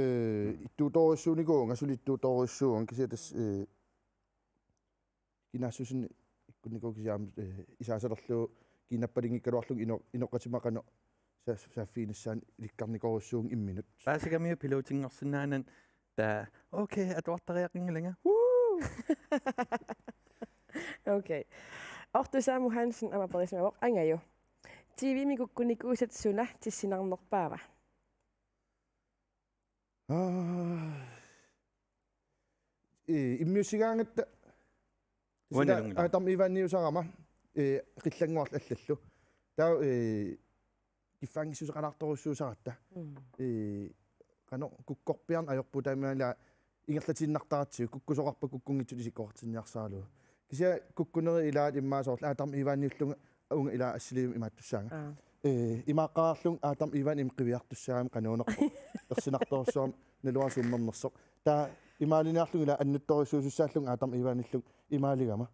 Mm. ittuutoorujussuunikuuvunga, suli ittuutoorujussuuvunga, kisianni tassa, eh, kinaassuseq ikkunnikuuvoq kisianni aamma, eh, isaasalerlugu kiinappalinngikkaluarlunga ino-, inoqatima qanoq sa-, saaffiginissaanut ilikkarnikoorujussuuvunga imminut. Paasigamiuk pilotinngorsinnaaneq taava, okay, atuartariaqanngilanga. Woo! Okay. Ortu Saamu Hansen aamma aperisimavoq: Angaju. T V-mi kukkunikuusat suna tissinarnerpaava? Aa. Ee, immiussigaangatta. Uanga sila nalunngilaq. Adam Ivaniusarama, ee, qillannguarlu allallu. Taava, ee, kiffaanngissuseqalaartorujussuusaratta. Mm. Ee, qanoq kukkorpiarneq ajorpugut taamaalilluta ingerlatiinnartaratsigu kukkusoqarpat kukkunngitsut isikkoqartinniarsaralugu. Kisianni kukkunerit ilaat immaqa soorlu Adam Ivaniullunga uunga ila assiliivimmi imaattussaanga. Aa. Ee, imaaqqaarlunga Adam Ivanimik qiviartussaagami qanuunerpoq. Ersinartorujussuarmik naluara summernersoq. Taava imaaliniarlunga ila annuttorujussuusussaallunga Adam Ivanillunga imaaligama.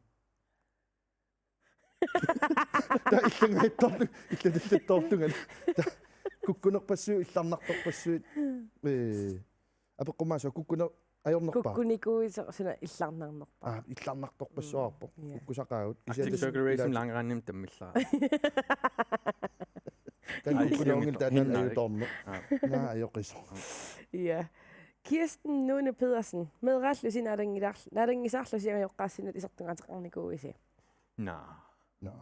Taava illangaattorlu-, illatillattoorlunga. Taava kukkunerpassuit, illarnartorpassuit. Ee, apeqqumaasoq kukkuner-, ajornerpaa? Kukkunikuusoq suna illarnarnerpaa. Aa, illarnartorpassuarpoq. Mm, ja. Kukkusaqaagut. Arctic Circle Race-imi langrandimi tammillara. Taanna kukkunerunngilaq taanna ajutoorneq. Aa. Naa ajoqisoq. Ja. Kirsten Nune Pedersen. Meeraallusi naalanngilaar-, naalanngisaarlusi angajoqqaasinnut isertungaateqarnikuuisi? Naa. Nå.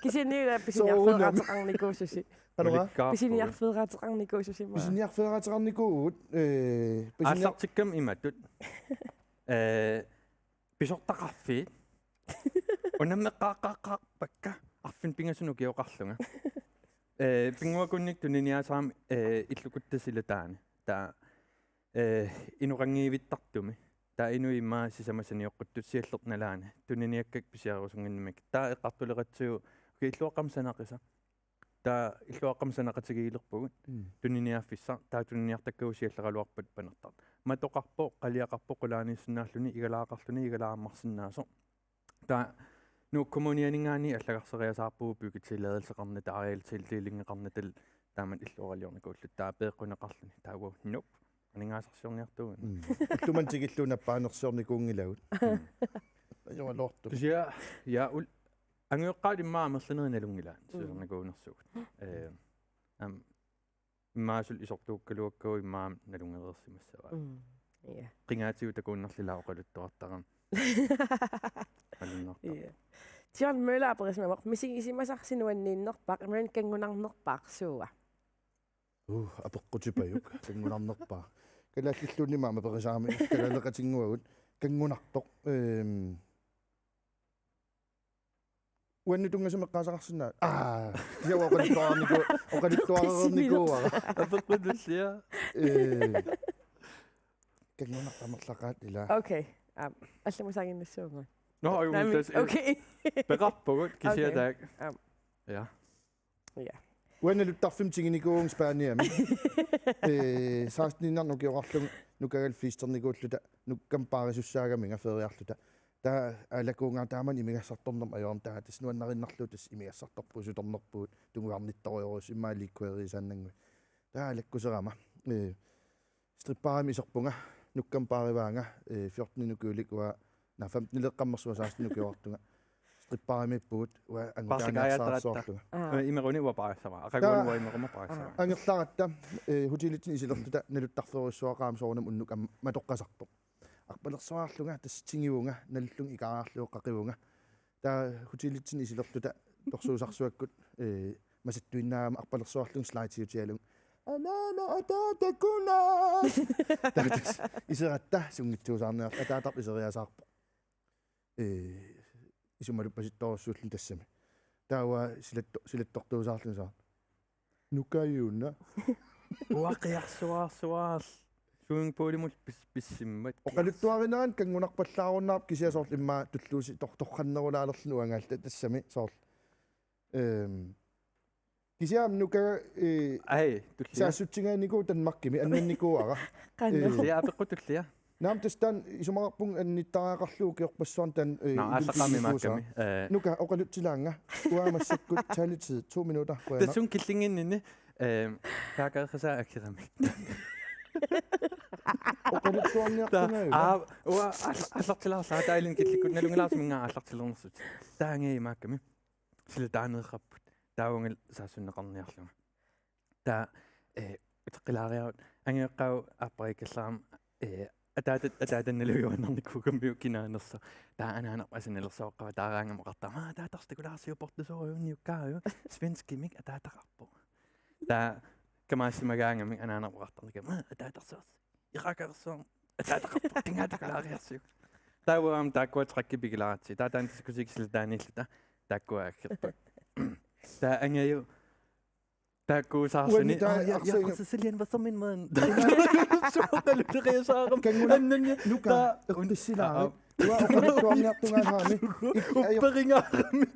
Kisianni ila pisiniarfeeraateqarnikuususi. Qanormaa? Ulikkaarpugut. Pisiniarfeeraateqarnikuususi maani. Pisiniarfeeraateqarnikuuvugut, ee, pisiniar- Aallartikkama imatut. Ee, pisortaqarfiit. Unammeqqaaqqaaqqaarpakka arfineq pingasunut ukioqarlunga. Ee, pinnguakunnik tuniniaasarami, ee, illukuttasilataani. Taava, ee, inoqanngivittartumi. Taava inuit immaqa sisamat sanioqquttut sialleq nalaani. Tuniniakkakka pisiarerusunnginnamik. Taava eqqartuleqatsigu, okay, illuaqqamik sanaqisa. Taava illuaqqamik sanaqatigiilerpugut. Mm. Tuniniaaffissaq, taava tuniniartakkagut sialleraluarpat panertartut. Matoqarpoq, qaliaqarpoq qulaaniissinnaalluni, igalaaqarluni, igalaammarsinnaasoq. Taava Nuuk Kommunianinngaanniit allagarseriasaarpugut byggetilladelseqarnata, arealtildelinngeqarnata, taamatut illuaraliornikuulluta, taava peeqquneqarluni, taava nuup, aningaasarsiorniartuuvoq. Mm. Ullumimut tikillugu nappaanersiornikuunngilagut. Mm. Ajoraluartumik. Kisianni, ja, ul-, angajoqqaat immaqa amerlanerit nalunngilaat, mm, siusernikuunersugut. Ee, aamma immaqa suli isortuukkaluakkagut immaqa nalunngereersimassavaat. Mm, ja. Qingaatigut takuinnarlugu ila oqaluttuartarami. Malunnartarpoq. Ja. John Møller aperisimavoq: Misigisimasarsi nuanniinnerpaaq imaluunniit kanngunarnerpaaq suua? Uh, apeqqutipajuk. Kanngunarnerpaaq. Kalaallilluunniit aamma aperisarami, kalaaleqatinnguagut. Kanngunartoq. Ehm, Uannut tunngasumik eqqaasaqarsinnaavit? Aa, kisianni oqaluttuarniku-, oqaluttuarnikuuara. Apeqqut tullia. Ee. Kanngunaq amerlaqaat ila. Okay. Aap. Allamut sanginnassuunga. Nå, jo, naamik, tassa, okay. Peqarpugut, kisianni. Okay. Taak. Aap. Ja. Ja. Uanga naluttarfimmi tiginikuuvunga Spaniami. Ee, seksteniinnarnik ukioqarlunga nukagal feesternikuulluta, nukkama paarisussaagaminga feriarluta. Taava aalakoorunga taamani imigassartornermut ajoram, taava tassa nuannarinnarlugu tassa imigassartorpugut, sutornerpugut, tunguarnittorujorujussuit, immaqa liikkueriisaannannguit. Taava aalakkuserama. Ee, stripparimik iserpunga, nukkama paarivaanga, ee, fjorten ukiulik uanga, naa, femten ileqqammersuaq seksten ukioqartunga. Stripparimiippugut, uanga angutaaniarsararsuarlunga. Aa. Ee, imeruni uanga paarissavara. Aqaguani uanga imeruma paarissavara. Aa. Angerlaratta, ee, hotelitsinni isilerluta naluttarfeerujussuaqarama soorunami unnuk aamma matoqqasarpoq. Arpalersuarlunga tassa tigivunga, nalullunga ikaarlugu qaqivunga. Taava hotelitsinni isilerluta torsuusarsuakkut, ee, masattuinnaagama arpalersuarlunga slidiutigalugu: "Anaana, ataata, kunaas!" Taava tassa iseratta sunngitsuusaarniarlugu, ataatarput iseriasaarpoq. Ee, isumaluppasittorujussuulluni tassami. Taava silatto-, silattortuusaarlunga soorlu: "Nukajuuna." Uanga qiarsuaarsuaarl-, swimmingpoolimut pis-, pissimmat. Oqaluttuarinerani kanngunarpallaarunnaarpoq, kisianni soorlu immaqa tulluusi tor-, torrannerulaalerluni uangaalta tassami soorlu. Ehm, kisianni nuka, ee, ai, tullia. Saassutsigaanikuuvoq Danmarkimi, annannikuuara. Qanoq. Ee. Tullia, apeqqut tullia. Naamik, tassa taanna isumaqarpunga annittariaqarlugu ukiorpassuarni taanna, ee, naa, ilumut aallaqqaammut pinikuusaa. Maakkami, ee. Nuka, oqalutsilaannga. Uanga massakkut taletid, to minutter. Qujanaq. Tassunga killinnginninni, ee, taakarisassat aggeramik. Oqaluttuarniartunga. Taa, aa, uanga aall-, aallartilaarlunga taava ilinnut killikkutta, nalunngilara suminngaanniit aallartilernersutit. Taava angajua maakkami. Silataaniiqqapput. Taava uangalu saassunneqarniarlunga. Taava, ee, uteqqilaariarutta angajoqqaavut aappariikkallarama, ee, ataatat-, ataatannalu uannarnikuugamiuk kinaanersoq. Taava anaanarput asannalersoqqava taaraangama oqartarama: "Aa, ataatarsi takulaarsiuk, portusorujuk, niukkaaruk, svenskimik ataataqarpoq." Taava kamaassimagaangamik anaanarput oqartarnikuugama: "Aa, ataatarsuarsi. Iqaakaversuarmi ataataqarpoq, qingaata takulaariarsiuk." Taava aamma taakkua trækki pikilaaratsigit. Taava taanna tassa kusiik silataaniilluta taakkua aggerput. Taava angaju taakkuusaarluni: "Uani taava, aa, ja, arsaanga-, Jakob Cecilian, hvad så, min mand?" Suuqaluteriasaarama. Kanngunaq. Annanni. Nuka, taava un-, uqqissilaari. Aa, aa. Uanga oqaluttuarniartunga haami. Upperinngaarami.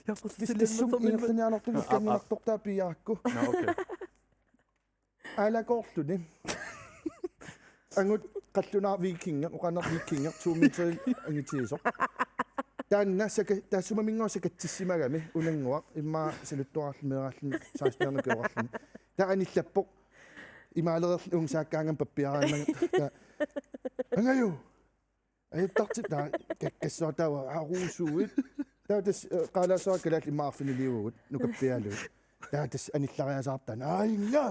Jakob Cecilian, hvad så, min mand? Ingerlaniartortut kanngunartortaa piiarakku. Nå, okay. Aalakoorluni. Angut qallunaaq vikingi, oqaannaq vikingi, to meter angitigisoq. Taanna saka-, taassumaminngooq sakatsissimagami, unannguaq, immaqa saluttuarallu meeraalluni, seksten ukioqarluni. Taava anillappoq, imaalereerluni uunga saakkaangama pappiaraannaq. Taava: "Angaju!" Ajattartip taava kakkassuaq taava aruusuit. Taava tassa, ee, qaalaasoq kalaallit immaqa arfiniliuvugut nukappiaralugit. Taava tassa anillariasaarpoq taanna: "Aa, inga!"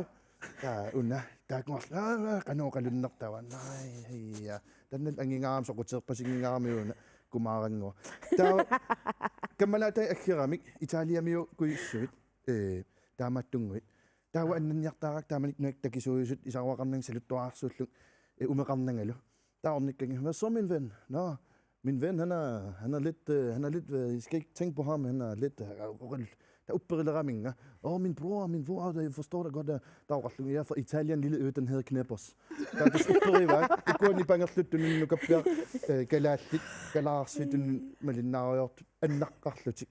Taava una taakkuarlu: "Aa, aa, qanoq oqalunnertava?" "Naa, ja." Taanna angingaarami, soquteerpasinngingaarami una kumaarannguaq. Taava kammalaataat aggeramik Italiamiuukujussuit, ee, taamaattunnguit. Taava annanniartaraakka taamanikkut nujakka takisuujusut isaruaqarnanga saluttuararsuullunga, ee, umeqarnangalu. Taava ornikkanngilara: "Hvad så, min ven?" "Nå, min ven, han er, han er lidt, øh, han er lidt, øh, I skal ikke tænke på ham, han er lidt, øh, oqal-, der upperileraminnga." "Åh, min bror, min bror, jeg forstår dig godt." Taava oqarlunga: "Jeg er fra Italien, lille ø, den hedder Knippos." Taava tassa upperivaat, ukua nipangerlutik tununni nukappiaq, øh, kalaallit, kalaallisut tununni malinnaarujoortut, annaqqarlutik.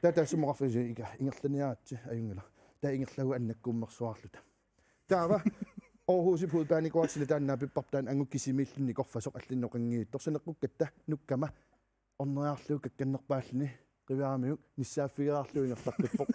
Taava taassuma oqarfigisut: "Ika, ingerlaniaritsi, ajunngilaq." Taava ingerlavugut annakkuummersuarluta. Taava Aarhusip Hovedbanegård, silataani naapipparput, taanna angut kisimiilluni nikorfasoq allanut oqanngitsoq, saneqqukkatta nukkama orneriarlugu kakkannerpaalluni qiviaramiuk nissaaffigilaarlugu ingerlaqqippoq.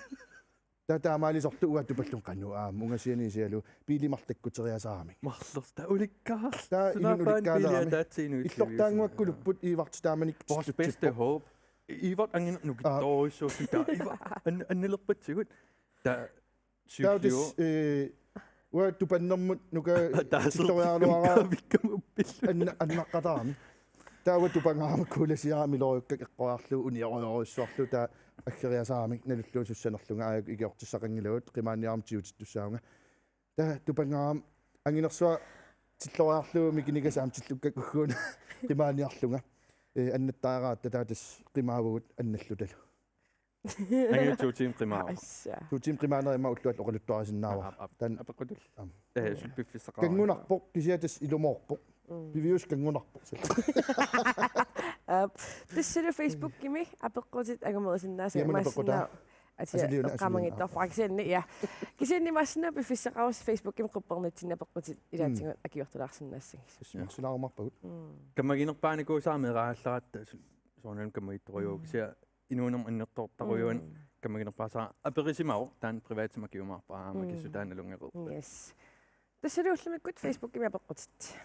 Taava taamaalisorlu uanga tupallunga qanoq aamma ungasianiit isigalugu biili marluk takkuteriasaaramik. Marlorta ulikkaarl-. Taava inunnut ulikkaalaarami. Biili ataatsip inuit. Illortaannguakkulupput Ivarti taamanikkut. Vores bedste håb. Ivart anginaq nukittoorujussuusoq taava. Ivart an-, annilerpatsigut. Taava Taava tassa, ee, uanga tupannermut nuka tittoriaraluaraa anna-, annaqqataarami. Taava tupangaarama kuulasiarami ilorujukkakka eqqoriarlugu uniorujorujussuarlugu taava aggeriasaaramik nalullugu sussanerlunga aajuku ikiortissaqanngilagut qimaaniarama tigutittussaavunga. Taava tupangaarama anginersuaq tilloriarlugu mikinikasa aamma tillukkakka ugguuna qimaaniarlunga. Ee, annattariaqaratta taava tassa qimaavugut annallutalu. Angiu to timer qimaavoq. Assa. To timer qimaanerama ulluat oqaluttuarisinnaavara. Aap, aap. Tan Apeqqutulli. Aam. Eh, sulpiffissaqarama. Kanngunarpoq kisianni tassa ilumoorpoq. Mm. Pivius kanngunarpoq. Aap. Tassalu Facebookimi apeqqutit angumerisinnaassavat. Iamani apeqqutaa. Atia Asiliuna, eqqaamanngitsoorpara kisianni, ja. Kisianni imaassinnaavoq piffissaqarussi Facebookimi quppernitsinni apeqqutit ilaatigut akiortulaarsinnaassagissi. Maksilaarumaarpagut. Mm. Kammaginerpaanikuusara meeraallaratta su-, soorunami kammagittorujuuvoq. Mm. Kisianni inuunerma annertoortorujuani Mm. kammaginerpaasara aperisimavoq taanna privatimik akiumaarpara aamma Mm. kissutaanut nalunngeqerpat. Yes. Tassalu ullumikkut Facebookimi apeqqutit.